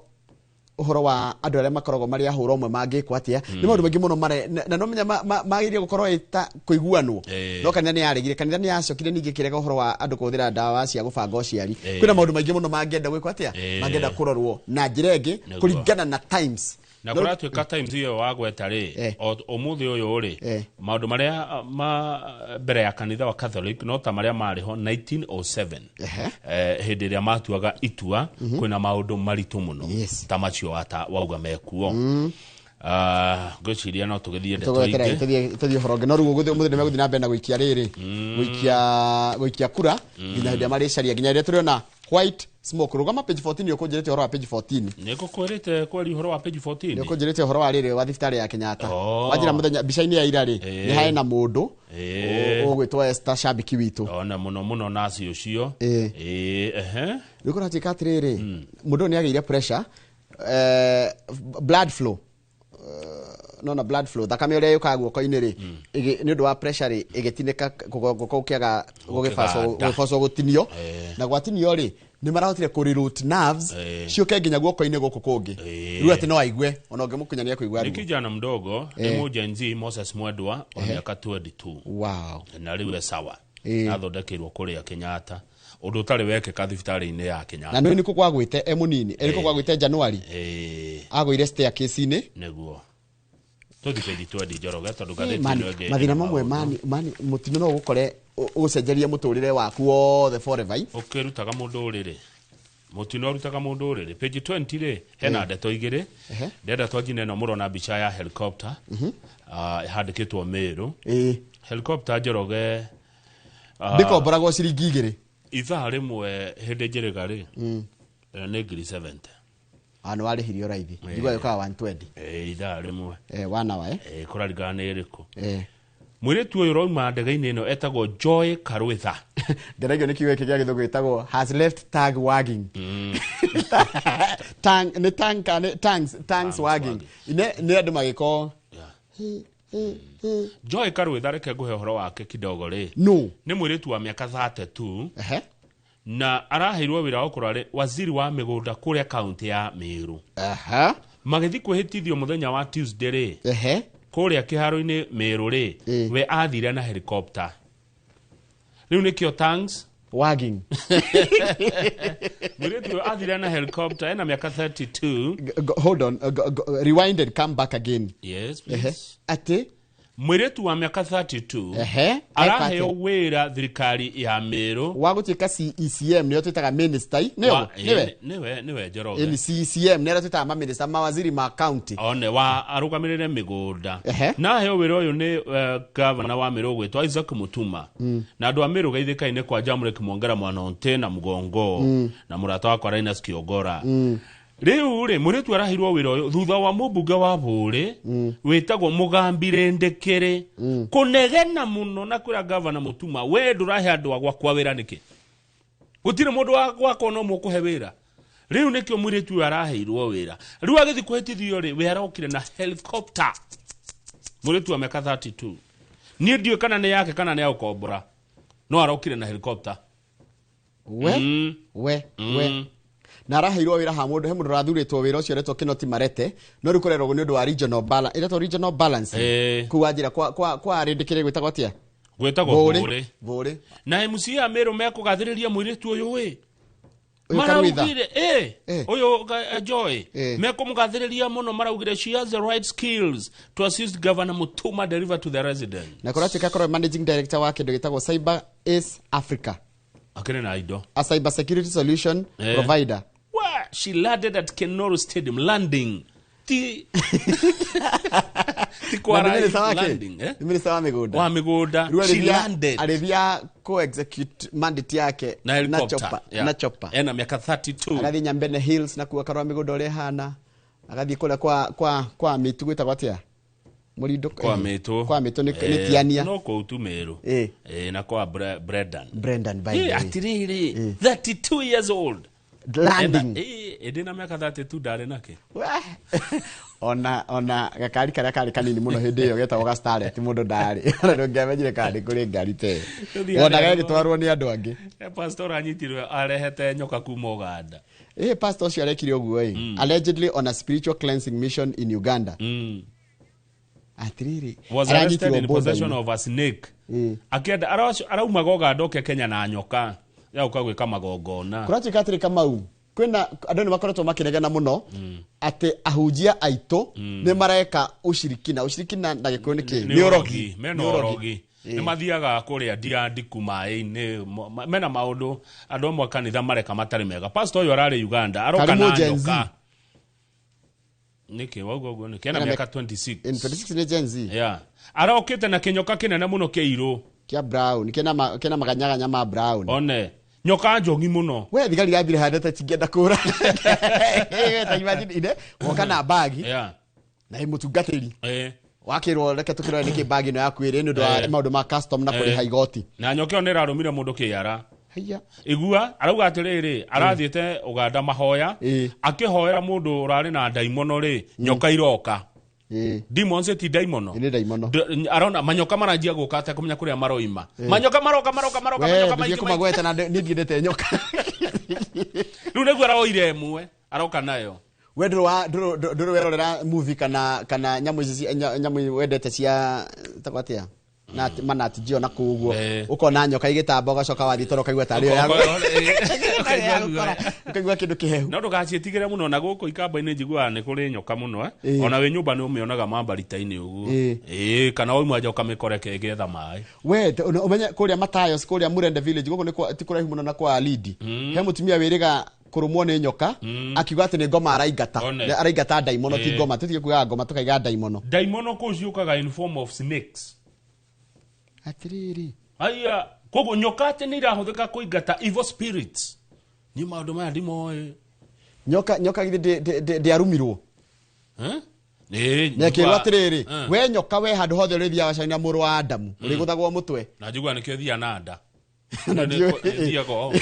ũhoro wa andũ arĩa makoragwo marĩ a hũra ũmwe mangĩkwo atĩa. Nĩ maũndũ maingĩ mũno mare na no menya magĩrĩire gũkorwo ĩta kũiguanwo. No kanitha nĩ yaregire, kanitha nĩ yacokire ningĩ ĩkĩrega ũhoro wa andũ kũhũthĩra ndawa cia gũbanga ũciari. Kwĩna maũndũ maingĩ mũno mangĩenda gwĩkwo atĩa, mangĩenda kũrorwo na njĩra ĩngĩ kũringana na times. Na kũratuĩka times ĩyo wagweta rĩ, o ũmũthĩ ũyũ rĩ, maũndũ marĩa ma mbere ya kanitha wa Catholic no ta marĩa marĩ ho 1907, hĩndĩ ĩrĩa matuaga itua, kwĩna maũndũ maritũ mũno ta macio wauga mekuo. Ah, ngwĩciria no tũgĩthiĩ ndeto Tũgweterera ingĩ. Tũthiĩ ũhoro ũngĩ, no rĩu ũmũthĩ nĩmegũthiĩ na mbere na gũikia rĩrĩ, gũikia kura nginya hĩndĩ ĩrĩa marĩcaria, nginya rĩrĩa tũrĩona white smoke. Rũgama page 14, nĩ ũkũnjĩrĩte ũhoro wa page 14. Nĩ ngũkwĩrĩte kwaria ũhoro wa page 14. Nĩ ũkũnjĩrĩte ũhoro wa rĩrĩ wa thibitarĩ ya Kenyatta. Oh. Wanjĩra mũthenya mbica-inĩ ya ira rĩ, nĩ harĩ na mũndũ ũgwĩtwo Esther, shabiki witũ. Ona mũno mũno nasi ũcio. Ĩĩ, ehe. Rĩu kũratuĩka atĩrĩrĩ, mũndũ ũyũ nĩ agĩire pressure, blood flow, nona blood flow, thakame ũrĩa yũkaga guoko-inĩ rĩ, nĩ ũndũ wa pressure rĩ, ĩgĩtinĩka guoko gũkĩaga Gũkĩganda. gũgĩbacwo gũtinio. Na gwatinio rĩ, nĩ marahotire kũ reroute nerves ciũke nginya guoko-inĩ gũkũ kũngĩ. Rĩu atĩ no aigue ona ũngĩmũkinya nĩ ekũigua Nĩ ruo. kijana mdogo, nĩ mũ Gen Z, Moses Mwendwa wa mĩaka 22. Na rĩu e sawa. Athondekeirwo kũrĩa Kenyatta, ũndũ ũtarĩ wekĩka thibitarĩ-inĩ ya Kenyatta. Na nĩ nĩkũ kwagwĩte e mũnini, nĩkũ kwagwĩte January, agũire staircase-inĩ. Nĩguo tũthi page 20, Njoroge, tondũ ngathĩti Mani, ĩno ĩngĩ mathĩna ĩna mamwe maũndũ. mani mũtino no ũgũkore ũgũcenjerie mũtũrĩre waku wothe forever. Ũkĩrutaga mũndũ ũrĩrĩ, mũtino ũrutaga mũndũ ũrĩrĩ. Page 20 rĩ, hena ndeto igĩrĩ. Ndenda twanjine ĩno mũrona mbica ya helicopter, ĩhandĩkĩtwo Meru. Helicopter, Njoroge, Ndĩkomboragwo ciringi 2. Ithaa rĩmwe hĩndĩ njĩrĩga rĩ, nĩ ngiri 70. Ah, nĩ warĩhirio raithi, njigua yũkaga 120. Ithaa rĩmwe. One hour, eh? Kũraringana nĩ ĩrĩkũ. Mũirĩtu ũyũ ũrauma ndege-inĩ ĩno etagwo Joy Karwitha. Ngenagio nĩ kiugo gĩkĩ gĩa gĩthũngũ gĩtagwo "has left tag wagging". Tang nĩ tang kana nĩ tongues, tongues wagging. Nĩ andũ magĩkorwo Joy Karwitha, reke ngũhe ũhoro wake kidogo rĩ. No. Nĩ mũirĩtu wa mĩaka 32 na araheirwo wĩra wa gũkorwo arĩ waziri wa mĩgũnda kũrĩa kaunti ya Meru. Magĩthiĩ kwĩhĩtithio mũthenya wa Tuesday rĩ, kũrĩa kĩharo-inĩ Meru rĩ, we athire na helicopter. Rĩu nĩkĩo tongues wagging. Mũirĩtu ũyũ athire na helicopter, ena mĩaka 32. Hold on, rewind and come back again. Yes, please. Atĩ? Mũirĩtu wa mĩaka 32 araheo wĩra thirikari ya Meru Wa gũtuĩka CECM, nĩyo twĩtaga minister, nĩyo nĩwe? Nĩwe Njoroge. Ĩni CECM nĩ arĩa twĩtaga maminista, mawaziri ma county. One wa arũgamĩrĩre mĩgũnda. Na aheo wĩra ũyũ nĩ gavana wa Meru gwĩtwo Isaac Mutuma, na andũ a Meru geithĩkaine kwa Jamrek Mwongera Mwanonte na Mũgongo na mũrata wakwa Linus Kiongora. Rĩu rĩ, mũirĩtu araheirwo wĩra ũyũ thutha wa mũmbunge wa Bũrĩ wĩtagwo Mũgambi Rĩndĩkĩrĩ kũnegena mũno na kwĩra gavana Mutuma, "We ndũrahe andũ a gwakwa wĩra nĩkĩ? Gũtirĩ mũndũ wa gwakwa no mũkũhe wĩra." Rĩu nĩkĩo mũirĩtu ũyũ araheirwo wĩra. Rĩu agĩthiĩ kũhĩtithio rĩ, we arokire na helicopter. Mũirĩtu wa mĩaka 32, niĩ ndiũĩ kana nĩ yake kana nĩ ya gũkombora, no arokire na helicopter. We we we na araheirwo wĩra ha mũndũ, he mũndũ ũrathurĩtwo wĩra ũcio ũretwo Kinoti Marete, no rĩu kũrerwo nĩ ũndũ wa regional balance, ĩretwo regional balance. Kuu wanjĩra kwa rĩndĩkĩrĩ gwĩtagwo atĩa? Gwĩtagwo Bũrĩ. Bũrĩ. Bũrĩ. Na MCA a Meru mekũgathĩrĩria mũirĩtu ũyũ ĩ. Ũyũ Karwitha. Maraugire ũyũ Joy mekũmũgathĩrĩria mũno, maraugire she has the right skills to assist Governor Mutuma deliver to the resident. Na kũratuĩka korwo managing director wa kĩndũ gĩtagwo Cyber Ace Africa, akĩrĩ na indo, a cyber security solution provider. Wa, she landed at Kenoru Stadium, landing ti Na nĩ kwara minister wake? Landing, eh? Nĩ minister wa mĩgũnda. Wa mĩgũnda. Rĩu She landed arĩthia co-execute mandate yake na na helicopter. chopper, Yeah. na chopper. Ena mĩaka 32. Agathiĩ Nyambene Hills na kuo akarora mĩgũnda ũrĩa ĩhana, agathiĩ kũrĩa kwa mĩtu gwĩtagwo atĩa, Mũrindũ? Kwa mĩtũ. Kwa mĩtũ nĩ Tiania. No kũu tu Meru. Na kwa Brendan. Brendan, by the way. Atirĩrĩ, 32 years old. Landing. Ĩndĩ na mĩaka 32 ndarĩ nake. Wah! Ona gakari karĩa karĩ kanini mũno hĩndĩ ĩyo getagwo ga Starlet, mũndũ ndarĩ ona ndũngĩamenyire kana nĩ kũrĩ ngari ta ĩyo. Tũthiĩ Wona harĩa. gagĩtwarwo nĩ andũ angĩ. Pastor anyitirwe arehete nyoka kuma Uganda. Pastor ũcio arekire ũguo ĩ, allegedly on a spiritual cleansing mission in Uganda. Atirĩrĩ, Was arrested aranyitirwo in possession border-inĩ. of a snake. Akĩenda araumaga Uganda oke Kenya na nyoka ya gũka gwĩka magongona. Kũratuĩka atĩrĩ, Kamau, kwĩna andũ nĩ makoretwo makĩregana mũno atĩ ahunjia aitũ nĩ mareka ũcirikina. Ũcirikina na gĩkũyũ nĩ kĩ? Nĩ ũrogi. Mena ũrogi, nĩ mathiaga kũrĩa ndiandiku maĩ-inĩ, mena maũndũ andũ amwe a kanitha mareka matarĩ mega. Pastor ũyũ ararĩ Uganda, aroka Karimu na Gen Z. nyoka. Nĩkĩ wauga ũguo? Nĩkĩ ena Ena mĩaka 26? In 26 nĩ Gen Z. Yeah. Arokĩte na kĩnyoka kĩnene mũno kĩirũ. Kĩa brown, kĩna maganyaganya ma brown. One nyoka njogi mũno. We thigari irathire handũ ta cingĩenda kũra. Ta imagine ine woka na bagi na ĩ mũtungatĩri, wakĩrwo reke tũkĩrore nĩkĩ bagi ĩno yaku ĩrĩ, nĩ ũndũ wa maũndũ ma custom na kũrĩha igoti. Na nyoka ĩyo nĩ ĩrarũmire mũndũ kĩara. Haiya. Igua arauga atĩrĩrĩ, arathiĩte Ũganda mahoya, akĩhoera mũndũ ũrarĩ na ndaimono rĩ, nyoka iroka. Demons ti ndaimono? Nĩ ndaimono. Arona manyoka maranjia gũka atekũmenya kũrĩa maroima. Manyoka maroka, maroka, maroka, We manyoka ndũthiĩ maingĩ maingĩ. kũmagweta na niĩ ndiendete nyoka. Rĩu nĩguo aroire ĩmwe aroka nayo. We ndũrĩ werorera movie kana nyamũ ici nyamũ wendete cia tagwo atĩa, manati jio na kũu ũguo, ũkona nyoka igĩtamba, ũgacoka wathiĩ toro ũkaigua tarĩ yo Ũkaigua ũkaigua kĩndũ kĩhehu. No ndũgaciĩtigĩre mũno, na gũkũ ikamba-inĩ njiguaga nĩ kũrĩ nyoka mũno. Ona wĩ nyũmba nĩ ũmĩonaga mambarita-inĩ ũguo. Kana wauma nja ũkamĩkoreke ĩgĩetha maĩ. We ũmenye kũrĩa Matayos, kũrĩa Murende village gũkũ ti kũraihu mũno na kwa Lidi, he mũtumia wĩrĩga kũrũmwo nĩ nyoka, akiuga atĩ nĩ ngoma araingata. One. Araingata ndaimono, ti ngoma. Tũtige kugaga ngoma, tũkaiga ndaimono. Ndaimono kũu ciũkaga in form of snakes. Atirĩrĩ. Aya, koguo nyoka atĩ nĩ irahũthĩka kũingata evil spirits. Niĩ maũndũ maya ndimoĩ. Nyoka githĩ ndĩarumirwo? Eh? Nĩ Na ĩkĩrwo njigua- atĩrĩrĩ, we nyoka, we handũ hothe ũrĩthiaga caina mũrũ wa Adamu ũrĩgũthagwo mũtwe. Na njigua nĩkĩo thiaga na nda. Na Ĩthiaga o.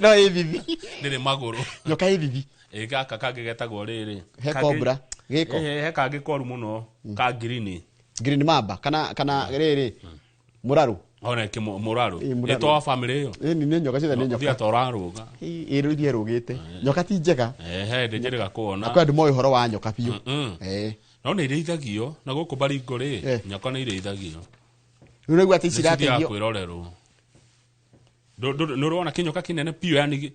No ĩ thithi. Ndĩrĩ magũrũ. Nyoka ĩ thithi. Ĩ gaka kangĩ getagwo rĩrĩ. He cobra, gĩko. He kangĩ koru mũno ka ngirini. Green mamba kana rĩrĩ mũrarũ. Ona kĩ mũrarũ. Ĩ, mũrarũ. Ĩ to wa family ĩyo. Ĩ nĩ nyoka ciothe nĩ Ũthiaga nyoka. ta ũrarũga. Ĩ rĩu ithiĩ rũgĩte. Nyoka ti njega. He ndĩ njĩrĩga kuona. Kwĩ andũ moĩ ũhoro wa nyoka biũ. No nĩ irĩithagio na gũkũ Baringo rĩ, nyoka nĩ irĩithagio. Rĩu ũraigua atĩ Nĩ cithiaga cirateithio. kwĩrorerwo. Nĩ ũrona kĩnyoka kĩnene biũ yani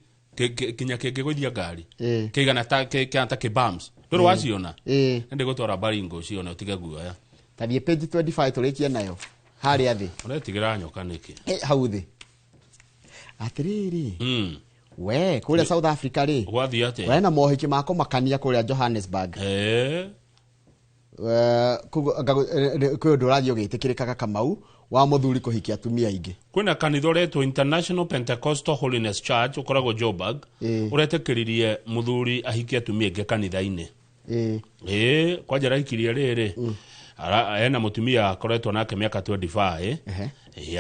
kinya kĩngĩgũithia ngari. Kĩigana ta kĩhana ta kĩbams. Ndũrĩ waciona? Nĩ ndĩgũtwara Baringo ũcione ũtige guoya. Ta thiĩ page 25 tũrĩkie nayo. Harĩa thĩ. Ũretigĩra nyoka nĩkĩ? Hau thĩ. Atĩrĩrĩ. We, kũrĩa South Africa rĩ. Gwathiĩ atĩa? Kũrĩ na mohiki ma kũmakania kũrĩa Johannesburg. Kwĩ ũndũ ũrathiĩ ũgĩtĩkĩrĩkaga Kamau wa mũthuri kũhikia atumia aingĩ. Kwĩna kanitha ũretwo International Pentecostal Holiness Church ũkoragwo Joburg, ũretĩkĩririe mũthuri ahikie atumia aingĩ kanitha-inĩ. Kwanja arahikirie rĩrĩ, ena mũtumia akoretwo nake mĩaka 25.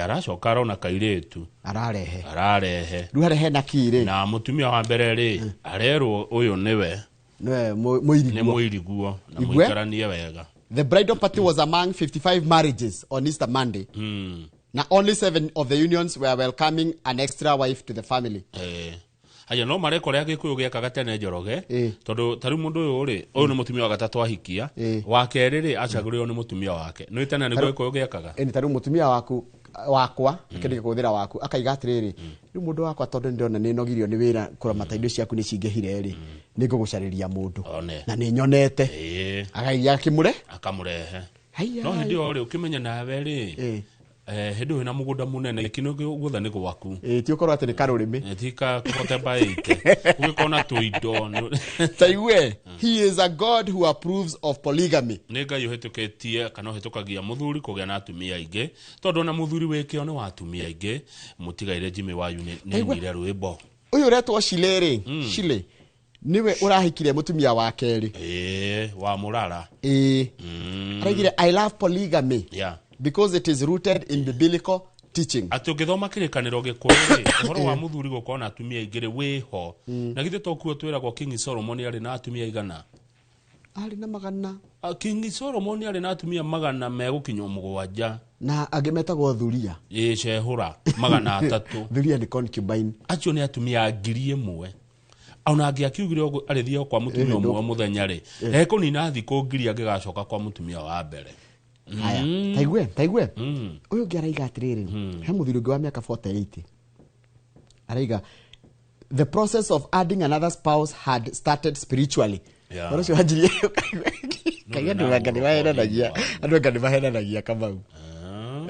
Aracoka arona kairĩtu. Ararehe. Ararehe. Rĩu harĩa hena key rĩ. Na mũtumia wa mbere rĩ, arerwo ũyũ nĩwe. Nĩwe mũiriguo. Nĩ mũiriguo na Igue? mũikaranie wega. The bridal party was among 55 marriages on Easter Monday. Na only 7 of the unions were welcoming an extra wife to the family. Haya no mareka ũrĩa Gĩkũyũ gĩekaga tene Njoroge, tondũ ta rĩu mũndũ ũyũ rĩ, ũyũ nĩ mũtumia wa gatatũ ahikia, wa kerĩ rĩ, acagũrĩrwo nĩ mũtumia wake. Nĩ tene nĩguo Gĩkũyũ gĩekaga? Nĩ ta rĩu mũtumia waku, wakwa, kĩndũ gĩkũhũthĩra waku, akaiga atĩrĩrĩ, rĩu mũndũ wakwa tondũ nĩ ndĩrona nĩ nogirio nĩ wĩra kũramata indo ciaku nĩ cingĩhire rĩ, nĩ ngũgũcarĩria mũndũ. Na nĩ nyonete. Akaiga akĩmũre? Akamũrehe. Haiya. No hĩndĩ ĩyo rĩ, ũkĩmenya nawe rĩ, hĩndĩ ĩyo wĩna mũgũnda mũnene, kĩno guothe nĩ gwaku. Ti ũkorwo atĩ nĩ karũrĩmĩ. Ti ka kũhote mbaĩte. Ũgĩkorwo na tũindo, nĩ- Ta igue, he is a God who approves of polygamy. Nĩ Ngai ũhĩtũkĩtie kana ũhĩtũkagia mũthuri kũgĩa na atumia aingĩ, tondũ ona mũthuri wĩ kĩo nĩ wa atumia aingĩ. Mũtigaire Jimmy Wayu nĩ ainire rwĩmbo. Ũyũ ũretwo Shile rĩ, Shile, nĩwe ũrahikire mũtumia wa kerĩ. Wa Mũrara. Araigire, I love polygamy. Because it is rooted in biblical teaching. Atĩ ũngĩthoma kĩrĩkanĩro gĩkũrũ rĩ, ũhoro wa mũthuri gũkorwo na atumia aingĩ rĩ, wĩho. Na githĩ to kuo twĩragwo King Solomon arĩ na atumia aigana? Arĩ na magana. King Solomon arĩ na atumia magana megũkinya mũgwanja. Na angĩ metagwo thuria. Cehũra, magana atatũ. Thuria nĩ concubine. Acio nĩ atumia ngiri ĩmwe. Ona angĩakiugire ũguo arĩthiĩ kwa mũtumia ũmwe mũthenya rĩ, ekũnina thikũ ngiri angĩgacoka kwa mũtumia wa mbere. Haya, taigue, taigue. Ũyũ ũngĩ araiga atĩrĩrĩ, he mũthuri ũngĩ wa mĩaka 48. Araiga, the process of adding another spouse had started spiritually. Ũhoro ũcio wanjirie kaigua andũ anga nĩ mahenanagia, andũ anga nĩ mahenanagia Kamau.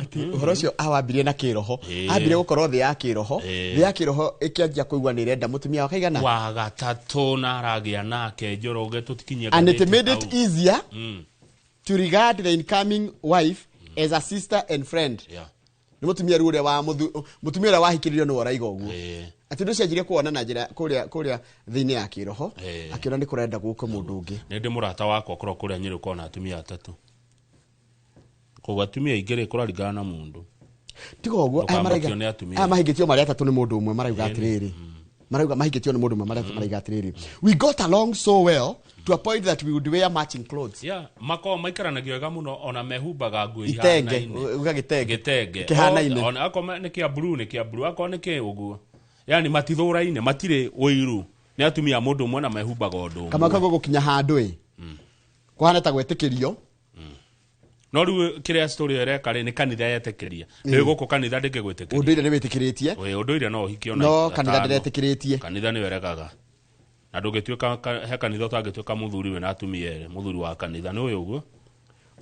Atĩ ũhoro ũcio awambirie na kĩroho. Ambirie gũkorwo thĩ ya kĩroho. Thĩ ya kĩroho ĩkĩanjia kũigua nĩ ĩrenda mũtumia wake aigana? Wa gatatũ na aragĩa nake Njoroge tũtikinyie And it ngathĩti made it hau. easier to regard the incoming wife as a sister and friend. Nĩ mũtumia rĩu ũrĩa wa mũthu-, mũtumia ũrĩa wahikĩrĩirio nĩwe ũraiga ũguo. Atĩ ũndũ ũcio anjirie kuona na njĩra kũrĩa thĩinĩ ya kĩroho, akĩona nĩ kũrenda gũke mũndũ ũngĩ. Nĩ ndĩ mũrata wakwa ũkoragwo kũrĩa Nyĩrĩ ũkoragwo na atumia atatũ. Koguo atumia aingĩ rĩ, kũraringana na mũndũ. Tiga ũguo, aya Ndũkamakio marauga, nĩ atumia. aya mahingĩtio marĩ atatũ nĩ mũndũ ũmwe, marauga atĩrĩrĩ. Marauga mahingĩtio nĩ mũndũ ũmwe, marauga atĩrĩrĩ. We got along so well to a point that we would wear matching clothes. Yeah, makoragwo maikaranagia wega mũno, ona mehumbaga nguo Itenge, ihanaine. uga gĩtenge. Gĩtenge. Kĩhanaine. Ona akorwo nĩ kĩa blue, nĩ kĩa blue, akorwo nĩ kĩ ũguo. Yani matithũraine, matirĩ ũiru. Nĩ atumia a mũndũ ũmwe na mehumbaga ũndũ ũmwe. Kama koguo gũkinya handũ ĩ. Kũhana ta gwĩtĩkĩrio. No rĩu kĩrĩa story ĩyo ĩreka rĩ, nĩ kanitha yetĩkĩria. Nĩ gũkũ kanitha ndĩngĩgwĩtĩkĩria. Ũndũire nĩ wĩtĩkĩrĩtie. Ĩ, ũndũire no ũhikio na No kanitha atano. ndĩretĩkĩrĩtie. Kanitha nĩyo ĩregaga. Na ndũngĩtuĩka he kanitha ũtangĩtuĩka mũthuri wĩna atumia erĩ, mũthuri wa kanitha nĩ ũyũ ũguo.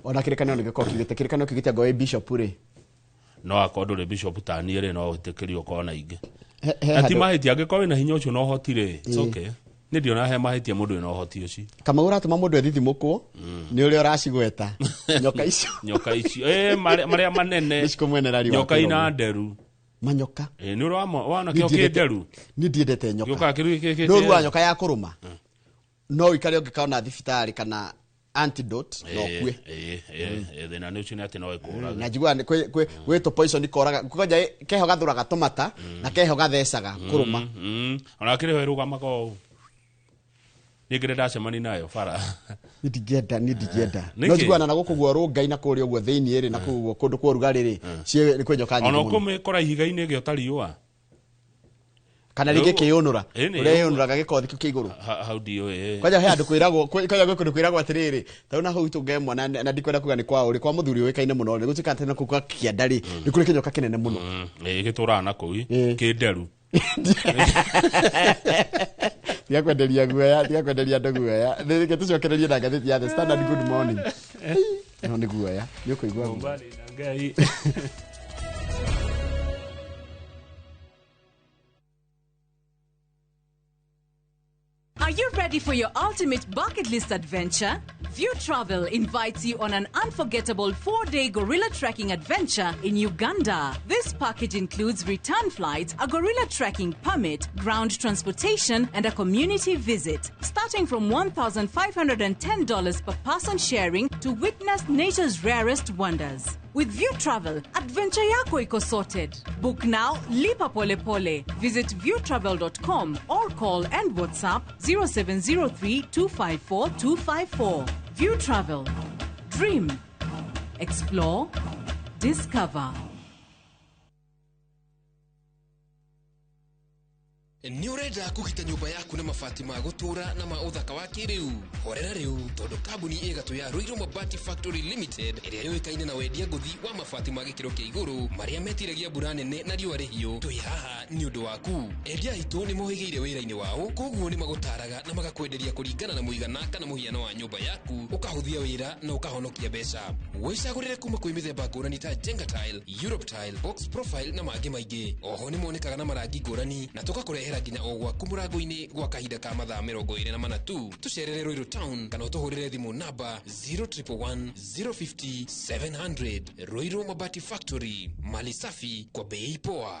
Ona kĩrĩkanĩro nĩ gĩkoragwo kiugĩte, kĩrĩkanĩro kiugĩte anga wĩ bishop rĩ. No akorwo ndũrĩ bishop ta niĩ rĩ, no wĩtĩkĩrio ũkorwo na ingĩ. He Na ti handũ- mahĩtia, angĩkorwo wĩna hinya ũcio na ũhoti rĩ, it's okay. Nĩ ndiona he mahĩtia mũndũ wĩna ũhoti ũcio. Kamau ũratũma mũndũ ethithimũkwo, nĩ ũrĩa ũracigweta. Nyoka icio. Nyoka icio. Marĩa manene. Nĩ cikũmwenera riũa Nyoka ina kĩromo. nderu. Manyoka. Nĩ ũrĩ wana Niĩ kĩo ndiendete- kĩnderu? Niĩ ndiendete nyoka. Gĩũkaga kĩrĩ Nĩ ũru wa nyoka ya kũrũma. No ũikare ũngĩkaona thibitarĩ kana Antidote no kue. Thĩna nĩ ũcio nĩ atĩ no ĩkũraga. Na njiguaga nĩ kwĩ tũ poison koraga kwanja keho gathuraga tũmata na keho gathecaga kũrũma. Ona kĩrĩ ho ĩrũgamaga ũũ. Niĩ ngĩrĩ ndacemania nayo bara. Nĩ ndingĩenda. No njiguaga na gũkũ guo rũngai na kũrĩa ũguo thĩinĩ rĩ na kũu ũguo kũndũ kwa ũrugarĩ rĩ ciĩ kwĩ nyoka nyingĩ Ona mũno. ũkũmĩkora ihiga-inĩ ĩgĩota riũa. Kana rĩngĩ kĩyũnũra. Ũrĩa ĩyũnũraga gĩkothi kĩu kĩa igũrũ. Hau ndiũĩ. Kwanja he handũ kwĩragwo, kwanja gwĩ kũndũ kwĩragwo atĩrĩrĩ, ta rĩu na hau itũnga ĩmwe na ndikwenda kuga nĩ kwa ũrĩ, kwa mũthuri ũĩkaine mũno rĩ, gũtuĩka atĩ na kũu kwa kĩanda rĩ, nĩ kũrĩ kĩnyoka kĩnene mũno. Gĩtũraga na kũu, kĩ nderu. Tiga kwenderia guoya, tiga kwenderia andũ guoya. Reke tũcokererie na ngathĩti ya The Standard. Good morning. No nĩ guoya, nĩ ũkũigua guoya. Ngai. Are you ready for your ultimate bucket list adventure? View Travel invites you on an unforgettable 4-day gorilla trekking adventure in Uganda. This package includes return flights, a gorilla trekking permit, ground transportation, and a community visit. Starting from $1,510 per person sharing to witness nature's rarest wonders. With View Travel, adventure yako iko sorted. Book now, lipa pole pole. Visit viewtravel.com or call and WhatsApp 0703 254 254. View Travel. Dream. Explore. Discover. Nĩ ũrenda kũgita nyũmba yaku na mabati ma gũtũũra na ma ũthaka wa kĩrĩu? Horera rĩu, tondũ kambuni ĩgatũ ya Ruiru Mabati Factory Limited ĩrĩa yũĩkaine na wendia ngũthi wa mabati ma gĩkĩro kĩa igũrũ marĩa metiragia mbura nene na riũa rĩhiũ, twĩ haha nĩ ũndũ waku. Endia aitũ nĩ mohĩgĩire wĩra-inĩ wao, koguo nĩ magũtaraga na magakwenderia kũringana na mũigana kana mũhiano wa nyũmba yaku, ũkahũthia wĩra na ũkahonokia mbeca. Wĩcagũrĩre kuma kwĩ mĩthemba ngũrani ta Jenga Tile, Europe Tile, Box Profile na mangĩ maingĩ. Oho nĩ monekaga na marangi ngũrani na tũgakũrehera nginya o gwaku mũrango-inĩ gwa kahinda ka mathaa 24 tu. Tũcerere Ruiru Town kana ũtũhũrĩre thimũ namba 0111 050 700. Ruiru Mabati Factory, mali safi kwa bei poa.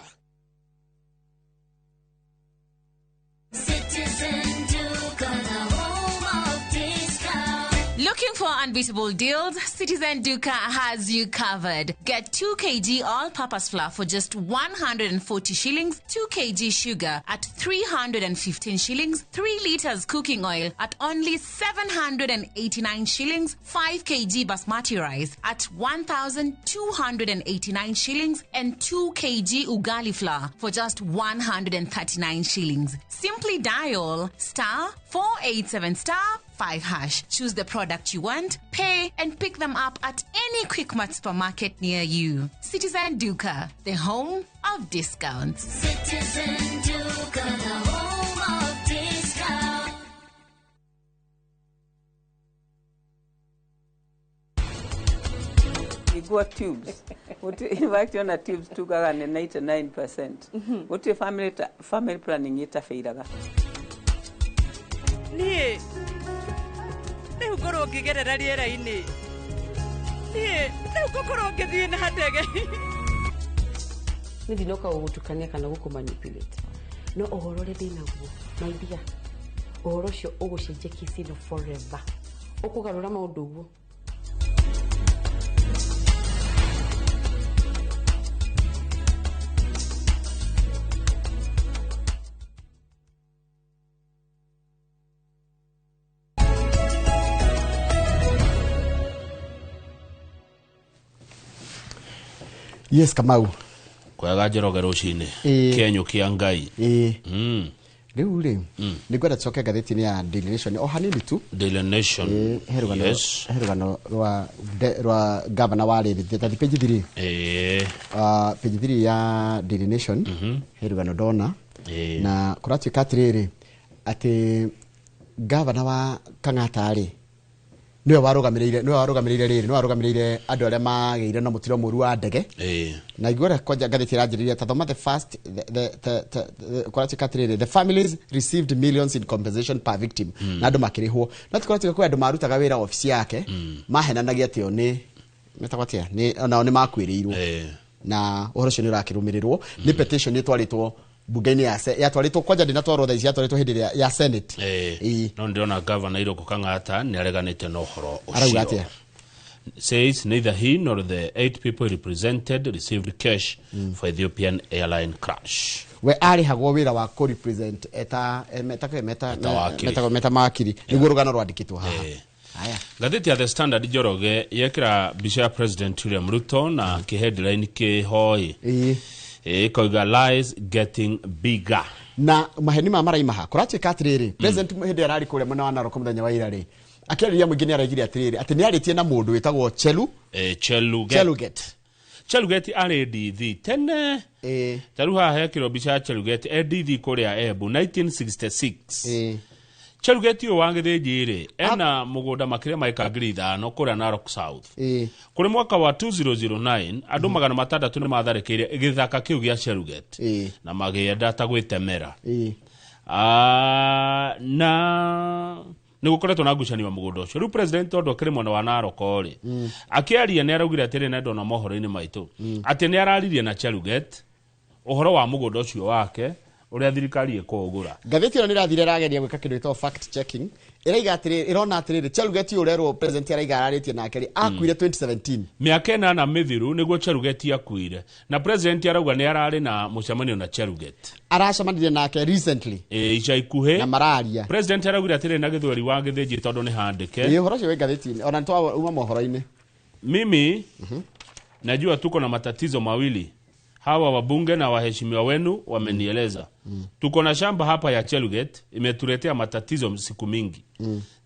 Citizen Duka, the home of discount. Looking for unbeatable deals? Citizen Duka has you covered. Get 2 kg all-purpose flour for just 140 shillings, 2 kg sugar at 315 shillings, 3 liters cooking oil at only 789 shillings, 5 kg basmati rice at 1,289 shillings, and 2 kg ugali flour for just 139 shillings. Simply dial *487 *5#. Choose the product you want, pay, and pick them up at any Quickmart supermarket near you. Citizen Duka, the home of discounts. Citizen Duka, the home of discounts. Igua tubes. In fact, on tubes tugaga ni 99%. What family planning itafairaga. Niĩ rĩu ngorwo ngĩgerera rĩera-inĩ. Niĩ rĩu ngũkorwo ngĩthiĩ na ndege. Niĩ ndinoka gũgũtukania kana gũkũ manipulate. No ũhoro ũrĩa ndĩnaguo, my dear, ũhoro ũcio ũgũcenjia kesi ĩno forever. Ũkũgarũra maũndũ ũguo. Yes, Kamau. Kwega Njoroge rũcinĩ. Kĩenyũ kĩa Ngai. Rĩu rĩ, nĩ ngwenda tũcoke ngathĩti-inĩ ya Daily Nation o hanini tu. Daily Nation. He rũgano rwa gavana wa rĩrĩ, ta page 3. Page 3 ya Daily Nation, he rũgano ndona. Na kũratuĩka atĩrĩrĩ, atĩ gavana wa Kang'ata rĩ, niwe warũgamĩrĩire rĩrĩ, niwe warũgamĩrĩire andũ arĩa magĩire na mũtino mũru wa ndege. Na igũrũ kwanja ngathĩti ĩranjĩrĩria ta thoma the first kũratuĩka atĩrĩrĩ, the families received millions in compensation per victim. Na andũ makĩrĩhwo. No ti kũratuĩka kwĩ andũ marutaga wĩra obici yake, mahenanagia atĩ o nĩ metagwo atĩa, nĩ onao nĩ makuĩrĩirwo. Na ũhoro ũcio nĩ ũrakĩrũmĩrĩrwo nĩ petition ĩtwarĩtwo Bunge-inĩ ya yatwarĩtwo kwanja ndĩnatwarwo thaa ici yatwarĩtwo hĩndĩ ĩrĩa ya Senate. No ndĩrona Governor Irũngũ Kang'ata nĩ areganĩte na ũhoro Arauga ũcio. Atĩa? Says neither he nor the 8 people he represented received cash for Ethiopian airline crash. We arĩhagwo wĩra wa kũ represent eta meta meta Eta wakiri. meta mawakiri nĩguo rũgano rwandĩkĩtwo haha. Haya. Ngathĩti ya The Standard Njoroge yekĩra mbica ya President William Ruto na kĩheadline kĩhoi ĩkoiga lies getting bigger. Na maheni ma maraimaha kũratuĩka atĩrĩrĩ, president hĩndĩ ĩrĩa ararĩ kũrĩa mwena wa Narok mũthenya wa ira rĩ, akĩarĩria mũingĩ nĩ araigire atĩrĩrĩ atĩ nĩ arĩtie na mũndũ wĩtagwo Chelu Cheluget. Cheluget. Cheluget arĩ DD tene. Ta rĩu haha hekĩrwo mbica ya Cheluget e DD kũrĩa Embu 1966. Cheluget ũyũ wa Gĩthĩnji rĩ ena mũgũnda makĩria ma ĩka 5,000 kũrĩa Narok South. Kũrĩ mwaka wa 2009 andũ 600 nĩ matharĩkĩire gĩthaka kĩu gĩa Cheluget na magĩenda ta gwĩtemera. Na nĩ gũkoretwo na ngucanio ya mũgũnda ũcio. Rĩu president tondũ akĩrĩ mwena wa Narok rĩ, akĩaria nĩ araugire atĩrĩ na ndona mohoro-inĩ maitũ atĩ nĩ araririe na Cheluget ũhoro wa mũgũnda ũcio wake ũrĩa thirikari ĩkũũgũra. Ngathĩti ĩno nĩ ĩrathire ĩrageria gwĩka kĩndũ gĩtagwo fact checking, ĩraiga atĩrĩrĩ, ĩrona atĩrĩrĩ, Cheluget ũyũ ũrerwo president araiga ararĩtie nake rĩ, akuire 2017. Mĩaka 8 mĩthiru nĩguo Cheluget akuire, na president arauga nĩ ararĩ na mũcemanio na Cheluget. Aracemanirie nake recently. Ica ikuhĩ. Na mararia. President araugire atĩrĩ na gĩthweri wa Gĩthĩnji tondũ nĩ handĩke. Ĩ, ũhoro ũcio wĩ ngathĩti-inĩ ona nĩ uma mohoro-inĩ. Mimi najua tuko na matatizo mawili. Hawa wabunge na waheshimiwa wenu wamenieleza. Tuko na shamba hapa ya Cheluget imetuletea matatizo siku mingi.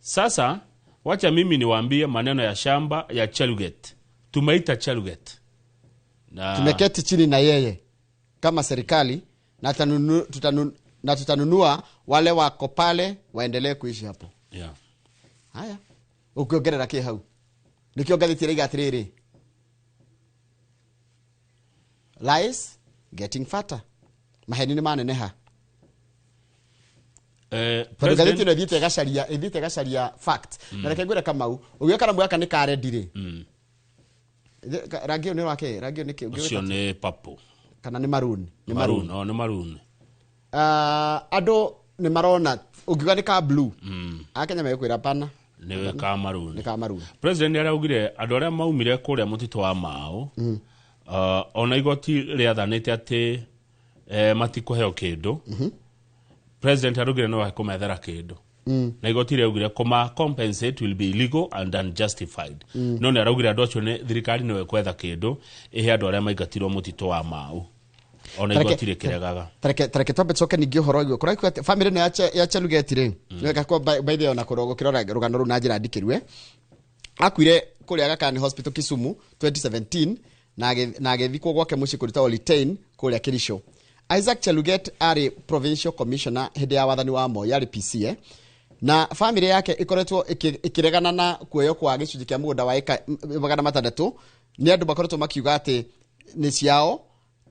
Sasa wacha mimi niwaambie maneno ya shamba ya Cheluget. Tumeita Cheluget. Na tumeketi chini na yeye kama serikali na tutanunua wale wako pale waendelee kuishi hapo. Yeah. Haya. Ukiongerera kĩ hau? Nĩkĩo ngathĩti ĩraiga atĩrĩrĩ, lies getting fatter. Maheni nĩ maneneha. Ngathĩti ĩno ĩthiĩte ĩgacaria fact. Na reke ngwĩre Kamau, ũgĩoka karamu gaka nĩ ka rendi rĩ. Rangi ũyũ nĩ wake, rangi ũyũ nĩ kĩ? Ũcio nĩ purple. Kana nĩ maroon? Nĩ maroon. No, nĩ maroon. Andũ nĩ marona ũngiuga nĩ ka blue. Akenya megũkwĩra pana. Nĩ ka maroon. Nĩ ka maroon. President nĩ araugire andũ arĩa maumire kũrĩa mũtitũ wa Mau, ona igoti rĩathanĩte atĩ matikũheo kĩndũ. President araugire no akũmethera kĩndũ. Na igoti rĩaugire kũma compensate will be illegal and unjustified. No nĩ araugire andũ acio nĩ thirikari nĩyo ĩkwetha kĩndũ ĩhe andũ arĩa maingatirwo mũtitũ wa Mau. Ona igoti rĩkĩregaga. Tareke twambe tũcoke ningĩ ũhoro ũyũ. Kũraigua atĩ family ĩno ya Cheluget rĩ, nĩwega kwa by the way ona gũkĩrora rũgano rũu na njĩra ndikĩru, akuire kũrĩa Aga Khan Hospital Kisumu 2017 na agĩthikwo gwake mũciĩ kũrĩa Litein kũrĩa Kericho. Isaac Cheluget arĩ provincial commissioner hĩndĩ ya wathani wa Moi, arĩ PC, na family yake ĩkoretwo ĩkĩregana na kuoywo kwa gĩcunjĩ kĩa mũgũnda wa ĩka 600. Nĩ andũ makoretwo makiuga atĩ nĩ ciao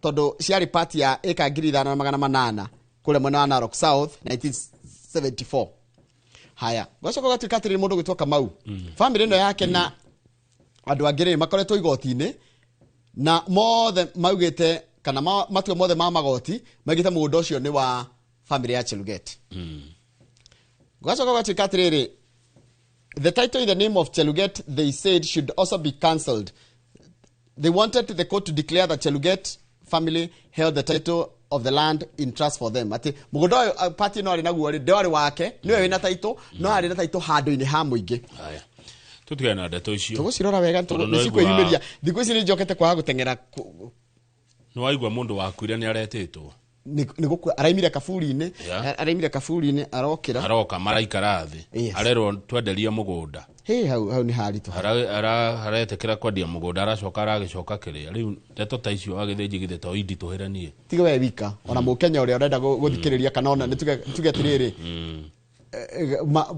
tondũ ciarĩ part ya ĩka 5800 kũrĩa mwena wa Narok South 1974. Haya, gwacoka gũgatuĩka atĩrĩrĩ, mũndũ gwĩtwo Kamau, family ĩno yake na andũ angĩ rĩ makoretwo igoti-inĩ na mothe maugĩte kana matua mothe ma magoti maugĩte mũgũnda ũcio nĩ wa family ya Cheluget. Gwacoka gũgatuĩka atĩrĩrĩ, the title in the name of Cheluget they said should also be cancelled. They wanted the court to declare that Cheluget family held the title of the land in trust for them. Ati mũgũnda ũyũ party no arĩ naguo rĩ, ndwarĩ wake, nĩwe wĩna title, no arĩ na title handũ-inĩ ha mũingĩ. Haya. Tũtigane na ndeto icio. Tũgũcirora wega, nĩ cikwĩyumĩria. Thikũ ici nĩ njokete kwaga gũteng'era. Nĩ waigua mũndũ wakuire nĩ aretĩtwo. Nĩ gũkua araimire kaburi-inĩ, araimire kaburi-inĩ arokĩra. Aroka maraikara thĩ. Arerwo twenderie mũgũnda. Hĩ, hau nĩ haritũ. Aretĩkĩra kwendia mũgũnda aracoka aragĩcoka kĩrĩa. Rĩu ndeto ta icio agĩthĩnji githĩ to inditũhĩre niĩ. Tiga we wika, ona mũkenya ũrĩa ũrenda gũthikĩrĩria kana ona nĩ tuge atĩrĩrĩ,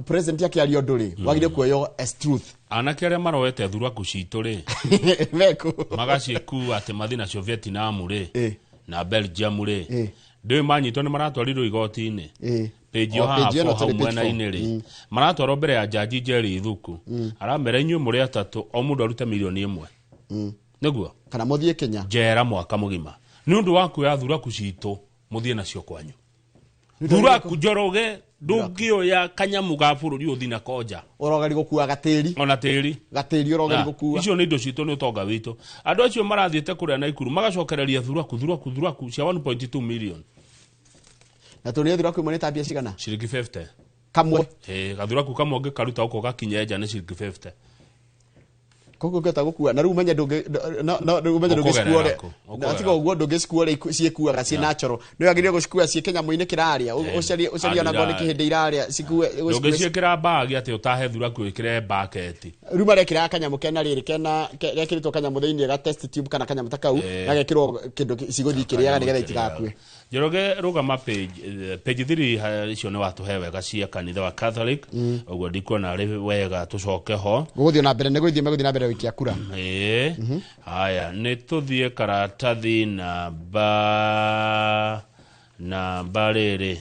president akĩaria ũndũ rĩ, wagĩrĩire kuoywo as truth. Anake arĩa maroete thuraku citũ rĩ, meku magacikua atĩ mathiĩ nacio Vietnam rĩ, na Belgium rĩ, ndĩũĩ manyitwo nĩ maratwarirwo igoti-inĩ. Page yo haha hau mwena-inĩ rĩ, maratwarwo mbere ya jaji Jerry Ithuku. Aramera inyuĩ mũrĩ atatũ o mũndũ arute 1 million. Nĩguo kana mũthiĩ Kenya njera mwaka mũgima nĩ ũndũ wa kuoya thuraku citũ Muthie nacio kwanyu. Thuraku Njoroge ndũngĩoya kanyamũ ga bũrũri ũthi nako nja. Ũrogeri gũkua gatĩri. Ona tĩri. Gatĩri ũrogeri gũkua. Icio nĩ indo citũ nĩ ũtonga witũ. Andũ acio marathiĩte kũrĩa Naikuru magacokereria thuraku thuraku thuraku cia 1.2 million. Na tũrĩ thuraku imwe nĩ ta mbia cigana? Ciringi 50. Kamwe. Gathuraku kamwe ũngĩkaruta ũko gakinye nja nĩ ciringi 50. Koguo ũngĩhota gũkua na rĩu ũmenye ndũngĩ no rĩu ũmenye ndũngĩcikua ũrĩa na tiga ũguo ndũngĩcikua ũrĩa ciĩkuaga ciĩ natural. Nĩ wagĩrĩire gũcikua ciĩ kĩnyamũ-inĩ kĩrarĩa, ũcarie ũcarie ona ngorwo nĩ kĩhĩndĩ irarĩa cikue. Ndũngĩciĩkĩra bag atĩ ũtahe thuraku wĩkĩre bucket. Rĩu marekĩra kanyamũ kena rĩrĩ kena gekĩrĩtwo kanyamũ thĩinĩ ga test tube kana kanyamũ ta kau gagekĩrwo kĩndũ cigũthiĩ ikĩrĩaga nĩgetha itigakue. Njoroge rũgama page 3 icio nĩ watũhe wega cia kanitha wa Catholic. Ũguo ndikuona arĩ wega tũcoke ho. Gũgũthiĩ na mbere nĩ gũthiĩ megũthiĩ na mbere gũikia kura. Haya nĩ tũthiĩ karatathi namba rĩrĩ.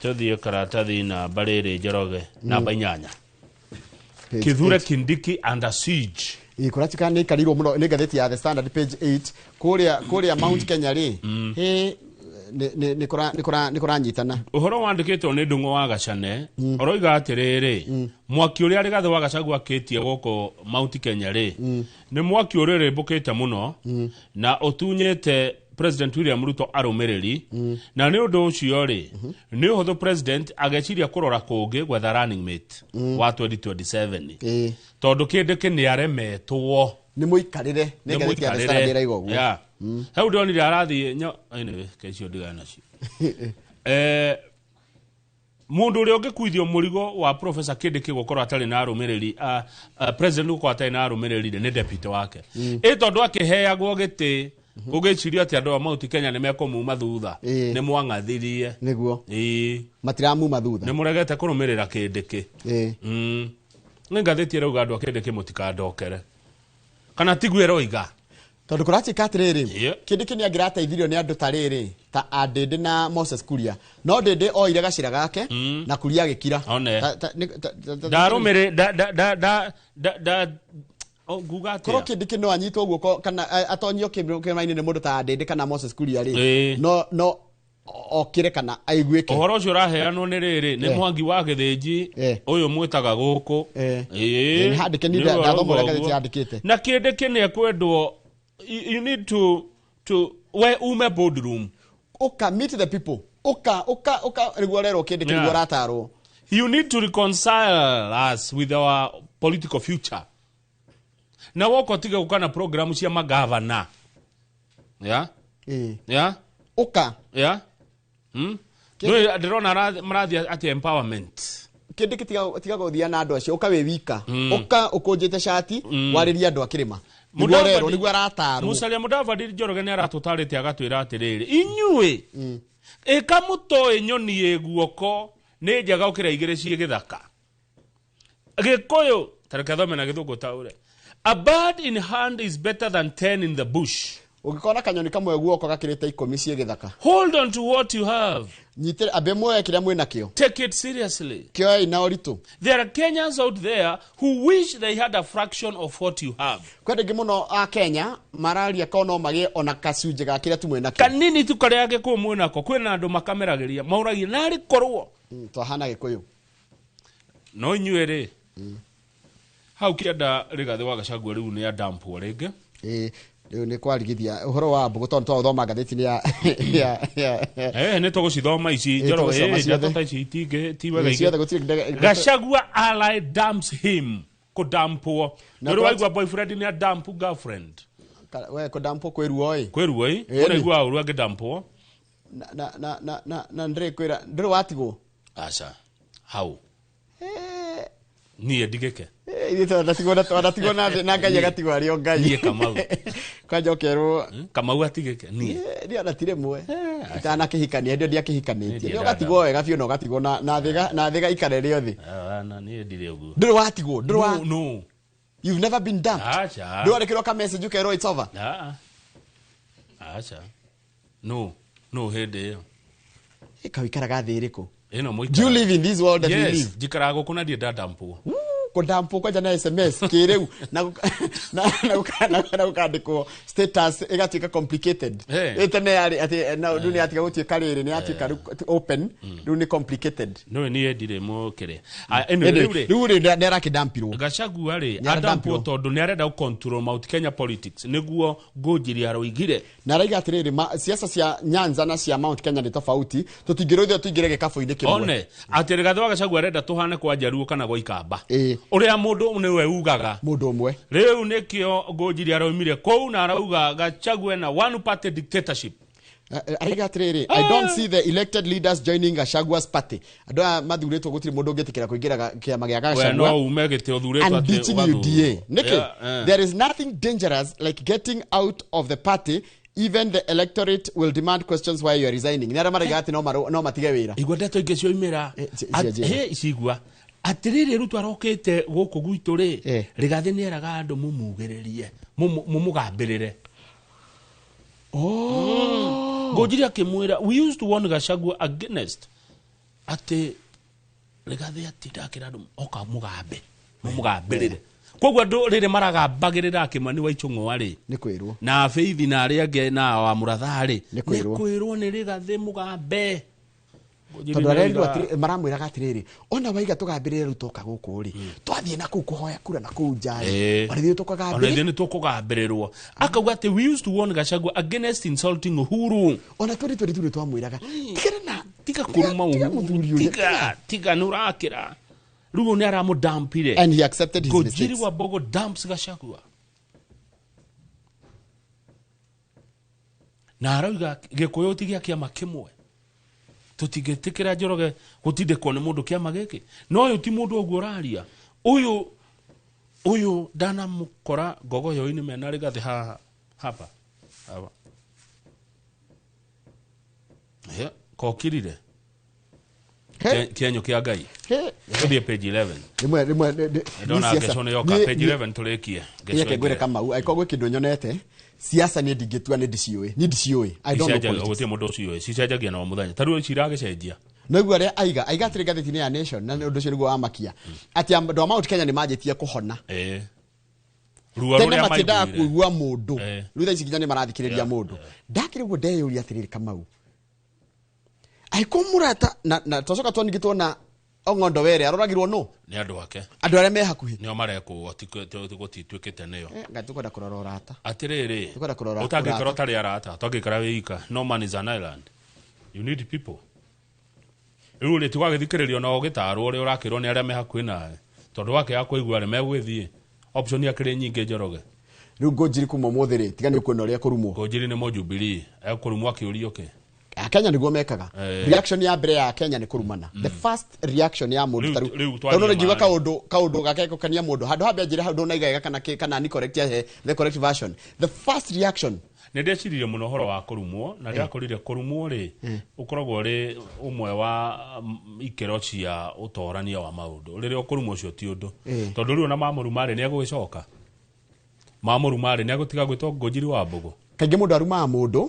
Tũthiĩ karatathi namba rĩrĩ Njoroge namba 8. Kithure Kindiki under siege. Kũratuĩka nĩ ĩkarirwo mũno nĩ ngathĩti ya The Standard page 8 kũrĩa Mount Kenya rĩ. Nĩ kũranyitana. Ũhoro wandĩkĩtwo nĩ Ndung'u wa Gacane ũroiga atĩrĩrĩ mwaki ũrĩa Rigathĩ wa Gachagua akĩtie gũkũ Mount Kenya rĩ nĩ mwaki ũrĩrĩmbũkĩte mũno na ũtunyĩte President William Ruto arũmĩrĩri na nĩ ũndũ ũcio rĩ nĩ ũhũthũ President ageciria kũrora kũngĩ gwetha running mate wa 2027 tondũ kĩndũ kĩ nĩ aremetwo nĩ mũikarĩre nĩ ngathĩti ya The Standard ĩraiga ũguo. Hau ndonire arathiĩ anyway kecio ndigana nacio. Mũndũ ũrĩa ũngĩkuithio mũrigo wa Professor Kindiki gũkorwo atarĩ na arũmĩrĩri President gũkorwo atarĩ na arũmĩrĩri nĩ deputy wake. Ĩ tondũ akĩheagwo gĩtĩ ũgĩciria atĩ andũ a Mount Kenya nĩ mekũmuma thutha nĩ mwang'athirie. Nĩguo. Matiramuma thutha. Nĩ mũregete kũrũmĩrĩra Kindiki. Nĩ ngathĩti ĩrauga andũ a Kindiki mũtikandokere. Kana tiguo ĩroiga. Tondũ kũratuĩka atĩrĩrĩ Kindiki nĩ angĩrateithirio nĩ andũ ta rĩrĩ ta Ndĩndĩ na Moses Kuria no Ndĩndĩ oire gacĩra gake na Kuria agĩkira. Ndarũmĩrĩ da nguga atĩa korwo Kindiki no anyitwo guoko kana atonyio kĩrĩma-inĩ nĩ mũndũ ta Ndĩndĩ kana Moses Kuria rĩ no okire kana aiguĩke. Ũhoro ũcio ũraheanwo nĩ rĩrĩ nĩ Mwangi wa Gĩthĩnji ũyũ mwĩtaga gũkũ. Handĩke nĩ ndathoma ũrĩa ngathĩti yandĩkĩte. Na Kindiki nĩ ekwendwo. You need to we ume boardroom. Uka meet the people. Uka uka uka niguo rero Kindiki niguo ratarwo. You need to reconcile us with our political future. Na woko tiga gukana programu cia magavana. Yeah? Yeah? Uka. Yeah? No ndĩrona marathi ati empowerment. Kindiki tiga gũthia na andũ acio uka wĩ wika. Uka ũkũnjĩte cati warĩria andũ a kĩrĩma. Niguo aratarwo. Musalia Mudavadi Njoroge nĩ aratũtarĩte agatwĩra atĩrĩrĩ inyuĩ ĩka mũtoĩ nyoni ĩ guoko nĩ njega gũkĩra igĩrĩ ciĩ gĩthaka. Gĩkũyũ tareke thome na gĩthũngũ taũre. A bird in hand is better than 10 in the bush. Ũngĩkona kanyoni kamwe guoko gakĩrĩte 10 ciĩ gĩthaka. Hold on to what you have. Nyitĩre ambe muoye kĩrĩa mwĩ nakĩo. Take it seriously. Kĩoei na ũritũ. There are Kenyans out there who wish they had a fraction of what you have. Kwĩ andũ aingĩ mũno a Kenya mararia ko no magĩe ona gacunjĩ ga kĩrĩa tu mwĩ nakĩo. Kanini tu karĩa Gĩkũyũ mwĩ nako kwĩna andũ makameragĩria maũragia narĩ korwo. Twahana Gĩkũyũ. No inyuĩ rĩ hau kĩenda Rigathĩ wa Gachagua rĩu nĩ adampwo rĩngĩ. Rĩu nĩ kwarigithia ũhoro wa mbũgũ tondũ twathoma ngathĩti-inĩ ya nĩ tũgũcithoma ici Njoroge ndeto ta ici ti wega igĩ. Gachagua ally dumps him kũdampwo. Nĩ waigua boyfriend nĩ adamp girlfriend. We kũdampwo kwĩ ruo ĩ. Kwĩ ruo ĩ. Ũraigua ũru angĩdampwo. Na na na na na ndĩrĩ kwĩra ndĩrĩ watigwo. Aca hau. Niĩ ndigĩke. Ithuĩ twanatigwo na Ngai agatigwo arĩ o Ngai. Niĩ Kamau. Kwanja ũkerwo Kamau atigĩke niĩ. Niĩ ona ti rĩmwe. Itanakĩhikania hĩndĩ ĩyo ndiakĩhikanĩtie. Nĩ ũgatigwo wega biũ na ũgatigwo na thĩga ikare rĩothe. Niĩ ndirĩ ũguo. Ndũrĩ watigwo, ndũrĩ wa No. You've never been dumped. Acha. Ndũrĩ wandĩkĩrwo ka message ũkerwo it's over. Acha. No. No hĩndĩ ĩyo. Ĩka ũikaraga thĩ ĩrĩkũ? Ĩno mũikara. Do you live in this world that yes, we live? Njikaraga gũkũ na ndirĩ ndadampwo. Kũdampo kwanja na SMS kĩrĩu na na gũkandĩkwo status ĩgatuĩka complicated. Ĩtene yarĩ atĩ na rĩu nĩ yatiga gũtuĩka rĩrĩ, nĩ yatuĩka open, rĩu nĩ complicated. No niĩ ndirĩ mũkĩrĩ. Rĩu rĩ nĩ arakĩdampirwo Gachagua rĩ adampwo tondũ nĩ arenda gũ-control Mount Kenya politics nĩguo Ngũnjiri aroigire. Na araiga atĩrĩrĩ, siasa cia Nyanza na cia Mount Kenya nĩ tofauti, tũtingĩrũithio tũingĩre gĩkabũ-inĩ kĩmwe. One atĩ Rigathĩ wa Gachagua arenda tũhane kwa Njaruo kana gwa Ikamba. Ũrĩa mũndũ nĩwe ugaga mũndũ ũmwe. Rĩu nĩkĩo Ngũnjiri araumire kũu na arauga Gachagua na one party dictatorship. Araiga atĩrĩrĩ, I don't see the elected leaders joining Gachagua's party. Andũ aya mathurĩtwo gũtirĩ mũndũ ũngĩtĩkĩra kũingĩra kĩama gĩa Gachagua. We no ume gĩtĩ ũthurĩtwo atĩ UDA. Nĩkĩ? There is nothing dangerous like getting out of the party. Even the electorate will demand questions why you are resigning. Nĩ arĩa maraiga atĩ no matige wĩra. Igua ndeto ingĩ cioimĩra. Cigua. Atĩrĩrĩ Ruto arokĩte gũkũ gwitũ rĩ, Rigathĩ nĩ eraga andũ mũmugĩrĩrie, mũmũgambĩrĩre. Ngũnjiri akĩmwĩra, we used to warn Gachagua against atĩ Rigathĩ atinda akĩra andũ oka mũgambe, mũmũgambĩrĩre. Koguo andũ rĩrĩ maragambagĩrĩra Kĩmani wa Ichung'wa rĩ, nĩ kwĩrwo. Na Faith na arĩa angĩ na wa Mũratha rĩ, nĩ kwĩrwo nĩ Rigathĩ mũgambe. Tondũ arerirwo atĩrĩ, maramwĩraga atĩrĩrĩ, ona waiga tũgambĩrĩre Ruto oka gũkũ rĩ, twathiĩ na kũu kũhoya kura na kũu nja rĩ, ona ithuĩ tũkagambĩrĩrwo. Ona ithuĩ nĩ tũkũgambĩrĩrwo. Akauga atĩ we used to warn Gachagua against insulting Uhuru. Ona 2022 nĩ twamwĩraga, tigana na tiga kũruma Uhuru, tiga nĩ ũrakĩra. Rĩu nĩ aramũdampire. And he accepted his mistakes. Ngũnjiri wa Mbogo dumps Gachagua. Na arauga Gĩkũyũ ti gĩa kĩama kĩmwe. Tũtingĩtĩkĩra Njoroge gũtindĩkwo nĩ mũndũ kĩama gĩkĩ. No ũyũ ti mũndũ ũguo ũraria. Ũyũ ndanamũkora ngogoyo-inĩ mena Rigathĩ haha hapa. Hapa. Kokirire. Kĩenyo kĩa Ngai. Tũthiĩ page 11. Rĩmwe ndona ngeco nĩ yoka page 11 tũrĩkie. Ngeco ngwĩre Kamau, angĩkorwo gwĩ kĩndũ nyonete, siasa niĩ ndingĩtua nĩ ndiciũĩ. Niĩ ndiciũĩ. I don't know politics. Gũtirĩ mũndũ ũciũĩ. Cicenjagia na o mũthenya. Ta rĩu ici iragĩcenjia. Noguo arĩa aiga atĩrĩ ngathĩti-inĩ ya Nation, na ũndũ ũcio nĩguo wamakia, atĩ andũ a Mount Kenya nĩ manjĩtie kũhona. Tene matiendaga kũigua mũndũ. Rĩu thaa ici nginya nĩ marathikĩrĩria mũndũ. Ndakĩrĩ ũguo ndeyũria atĩrĩrĩ Kamau, angĩkorwo mũrata na twacoka ningĩ tuona Ong'ondo Were aroragirwo nũ? Nĩ andũ ake. Andũ arĩa me hakuhĩ. Nĩo marekũo, gũtituĩkĩte nĩo. Ngai tũkwenda kũrora ũrata. Atĩrĩrĩ, tũkwenda kũrora ũtangĩikara ũtarĩ arata, twangĩikara wĩ ika. No man is an island. You need people. Rĩu rĩ tiwagĩthikĩrĩrio na ũgĩtarwo ũrĩa ũrakĩrwo nĩ arĩa me hakuhĩ nawe. Tondũ wakĩaga kũigua rĩ megũgĩthiĩ. Option yakĩrĩ nyingĩ Njoroge. Rĩu Ngũnjiri kuma ũmũthĩ rĩ, tiga nĩ ũkuona ũrĩa ekũrumwo. Ngũnjiri nĩ Mũjubilee, ekũrumwo akĩũrio kĩ? Kenya nĩguo mekaga. Reaction ya mbere ya Kenya nĩ kũrumana. The first reaction ya mũndũ ta rĩu. Tondũ nĩ kaũndũ kaũndũ gake gũkenia mũndũ. Handũ hambe njĩre hau ndũnaiga kana kana ni correct ya the correct version. The first reaction. Nĩ ndeciririe mũno ũhoro wa kũrumwo na ndĩrakorire kũrumwo rĩ ũkoragwo ũrĩ ũmwe wa ikĩro cia ũtorania wa maũndũ. Rĩrĩa ũkũrumwo ũcio ti ũndũ. Tondũ rĩu ona mamũruma rĩ nĩ egũgĩcoka. Mamũruma rĩ nĩ egũtiga gwĩtwo Ngũnjiri wa Mbũgũ. Kaingĩ mũndũ arumaga mũndũ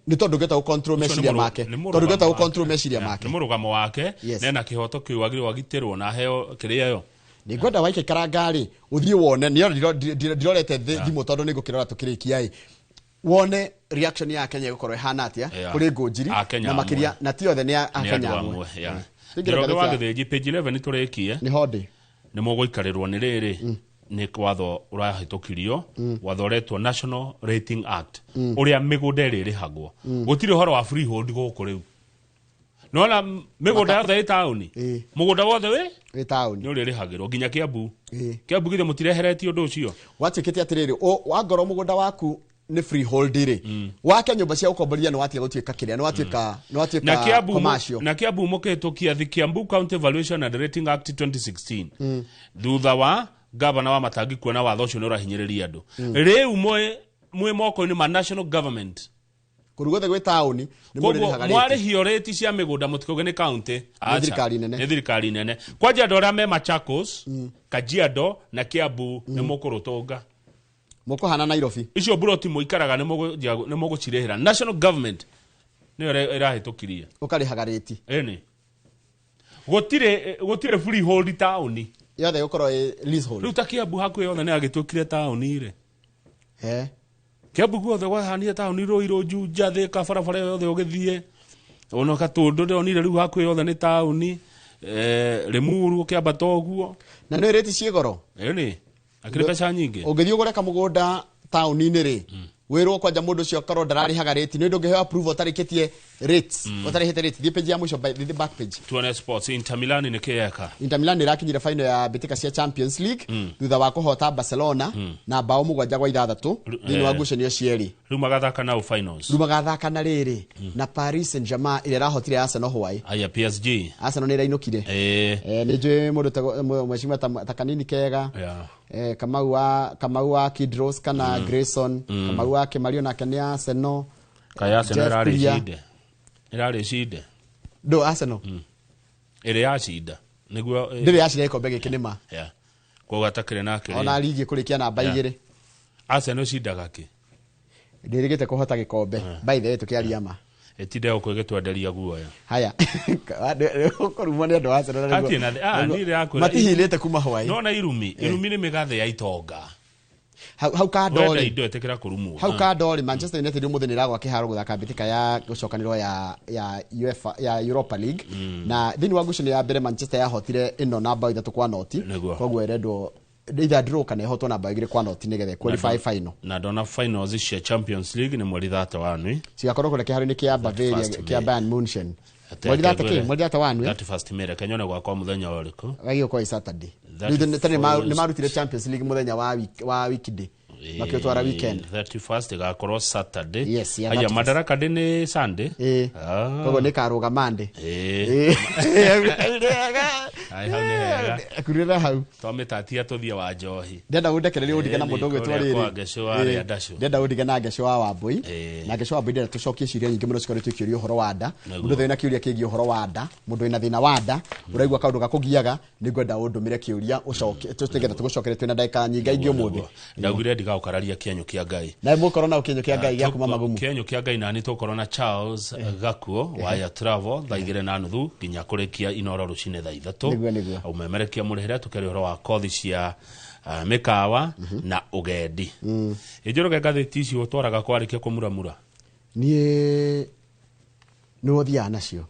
nĩ tondũ ũngĩhota gũ-control meciria make. Tondũ ũngĩhota gũ-control meciria make. Nĩ mũrũgamo wake, nena kĩhoto kĩu wagĩrĩirwo agitĩrwo na aheo kĩrĩa ĩyo. Nĩ ngwenda waikaikara ngari ũthiĩ wone, nĩ ndirorete thimũ tondũ nĩ ngũkĩrora tũkĩrĩkia ĩ. Wone reaction ya Kenya ĩgũkorwo ĩhana atĩa kũrĩ Ngũnjiri na makĩria na ti othe nĩ a Kenya amwe. Njoroge wa Gĩthĩnji page 11 tũrĩkie. Nĩ ho ndĩ. Nĩ mũgũikarĩrwo nĩ rĩrĩ. Nĩ watho ũrahĩtũkirio, watho ũretwo National Rating Act, ũrĩa mĩgũnda ĩrĩa ĩrĩhagwo. Gũtirĩ ũhoro wa freehold gũkũ rĩu. Nĩwona mĩgũnda yothe ĩ taũni? Mũgũnda wothe wĩ taũni nĩ ũrĩa ĩrĩhagĩrwo nginya Kiambu. Kiambu githĩ mũtireheretie ũndũ ũcio? Gwatuĩkĩte atĩrĩrĩ, wangorwo mũgũnda waku nĩ freehold rĩ, wake nyũmba cia gũkomborithia nĩ watiga gũtuĩka kĩrĩa, nĩ watuĩka commercial. Na Kiambu mũkĩhĩtũkia the Kiambu County Valuation and Rating Act 2016. Thutha wa gavana wa Matangi kuona watho ũcio nĩ ũrahinyĩrĩria andũ. Rĩu mwĩ moko-inĩ ma national government. Kũndũ guothe gwĩ taũni nĩ mũrĩrĩhaga rĩti. Mwarĩhio rĩti cia mĩgũnda mũtikauge nĩ county. Nĩ thirikari nene. Nĩ thirikari nene. Kwanja andũ arĩa me Machakos, Kajiado na Kiambu nĩ mũkũrũtũnga. Mũkũhana Nairobi. Icio mburoti mũikaraga nĩ mũgũcirĩhĩra. National government nĩyo ĩrahĩtũkirie. Ũkarĩhaga rĩti. Ĩni. Gũtirĩ freehold taũni. Yothe ĩgũkorwo ĩ leasehold. Rĩu ta Kiambu hakuhĩ yothe nĩ yagĩtuĩkire taũni rĩ. Kiambu guothe gwahanire taũni, Ruiru, Juja, Thika, barabara ĩyo yothe ũgĩthiĩ ona Gatũndũ ndĩronire rĩu hakuhĩ yothe nĩ taũni, Limuru ũkĩambata ũguo. Na nĩ rĩti ciĩ goro. Ĩni akĩrĩ mbeca nyingĩ. Ũngĩthiĩ ũgũre kamũgũnda taũni-inĩ rĩ, wĩrwo kwanja mũndũ ũcio akorwo ndararĩhaga rĩti, nĩ ũndũ ũngĩheo approval ũtarĩkĩtie rates, ũtarĩhĩte rate. Thiĩ page ya mũico, by the back page. Tuone sports. Inter Milan nĩ kĩyeka? Inter Milan ĩrakinyire final ya mbĩtĩka cia Champions League thutha wa kũhota Barcelona na bao 7-6 thĩinĩ wa ngucanio cierĩ. Rĩu magathaka nao finals. Rĩu magathaka na rĩrĩ na Paris Saint-Germain ĩrĩa ĩrahotire Arsenal hwaĩ. Aya, PSG. Arsenal nĩ ĩrainũkire. Nĩ njũĩ mũndũ mheshimiwa ta kanini kega, Kamau wa Kidros kana Grayson, Kamau wa Kimario nake nĩ Arsenal. Kaya Arsenal Jeff ĩrarĩ Kuria. cinde, ĩrarĩ cinde. Ndo Arsenal Ĩrĩ yacinda nĩguo ndĩrĩ yacinda gĩkombe gĩkĩ nĩma. Yeah. Koguo atakĩrĩ nake. Ona ligi kũrĩkia namba 2. Arsenal cindaga kĩ? Ndĩrĩgĩte kũhota gĩkombe, by the way, tũkĩaria ma. Ĩtinde gũkũ ĩgĩtwenderia guoya. Haya, kũrumwo nĩ andũ a Arsenal na Hatirĩ na niĩ ndĩrakwĩra matihilĩte kuma hwaĩ. No na irumi, irumi nĩ mĩgathe ya itonga. Hau kando Wenda rĩ, indo ĩtĩkĩra kũrumwo. Hau kando rĩ, Manchester United ũmũthĩ nĩ ĩragwa kĩharo gũthaka mbĩtĩka ya gũcokanĩrwo ya UEFA ya Europa League, na thĩinĩ wa ngucanio ya mbere Manchester yahotire ĩno na bao 3-0. Nĩguo. Koguo ĩrendwo either draw kana ĩhotwo na bao 2-0 nĩgetha qualify final. Na ndona finals cia Champions League nĩ mweri 31. Cigakorwo kũrĩa kĩharo-inĩ kĩa Bavaria 31st kĩa May. Bayern Munchen mweri thate kĩ, mweri 31. 31st May, reke nyone gwakwa mũthenya ũrĩkũ. Gagĩũkorwo ĩ Saturday. Thirty Rĩu tene first. nĩ marutire Champions League mũthenya wa weekday, makĩũtwara weekend. 31st ĩgakorwo Saturday. Yes, yeah, Aya, 31st. Madaraka Day nĩ Sunday. Ĩĩ. Koguo nĩ karũga Monday. Ai, hau nĩ hega. Kurĩra hau. Twamĩtatia tũthiĩ wa njohi. Ndenda ũndekererie ũndige na Ĩĩ, mũndũ ũgwĩtwo kũrĩa rĩrĩ. kwa Ngecũ wa arĩa ndacũ. Ndenda ũndige na Ngecũ wa Wambũi. Ĩĩ. Na Ngecũ wa Wambũi ndenda tũcokie ciũria nyingĩ mũno cikoretwo ikĩũria ũhoro wa nda. Nĩguo. Mũndũ wĩna kĩũria kĩgiĩ ũhoro wa nda, mũndũ wĩna thĩna wa nda, ũraigua kaũndũ gakũgiaga, nĩngwenda ũndũmĩre kĩũria ũcoke nĩgetha tũgũcokere twĩna ndagĩka nyingaingĩ ũmũthĩ. Ndaugire ndigagũkararia kĩenyũ kĩa Ngai. Na mũkorwo na kĩenyũ kĩa Ngai gĩa kuma magumu. Kĩenyũ kĩa Ngai nani tũkorwo na Charles Gakuo wa ya Travel thaa 2:30 nginya kũrĩkia Inoro rũcinĩ thaa 3. Nĩguo, nĩguo. Ũmemerekia mũrĩhĩre tũkĩaria ũhoro wa kothi cia mĩkawa na ũgendi. Ĩnjũrũge ngathĩti icio ũtwaraga kwarĩkia kũmuramura. Niĩ nĩwe ũthiaga nacio.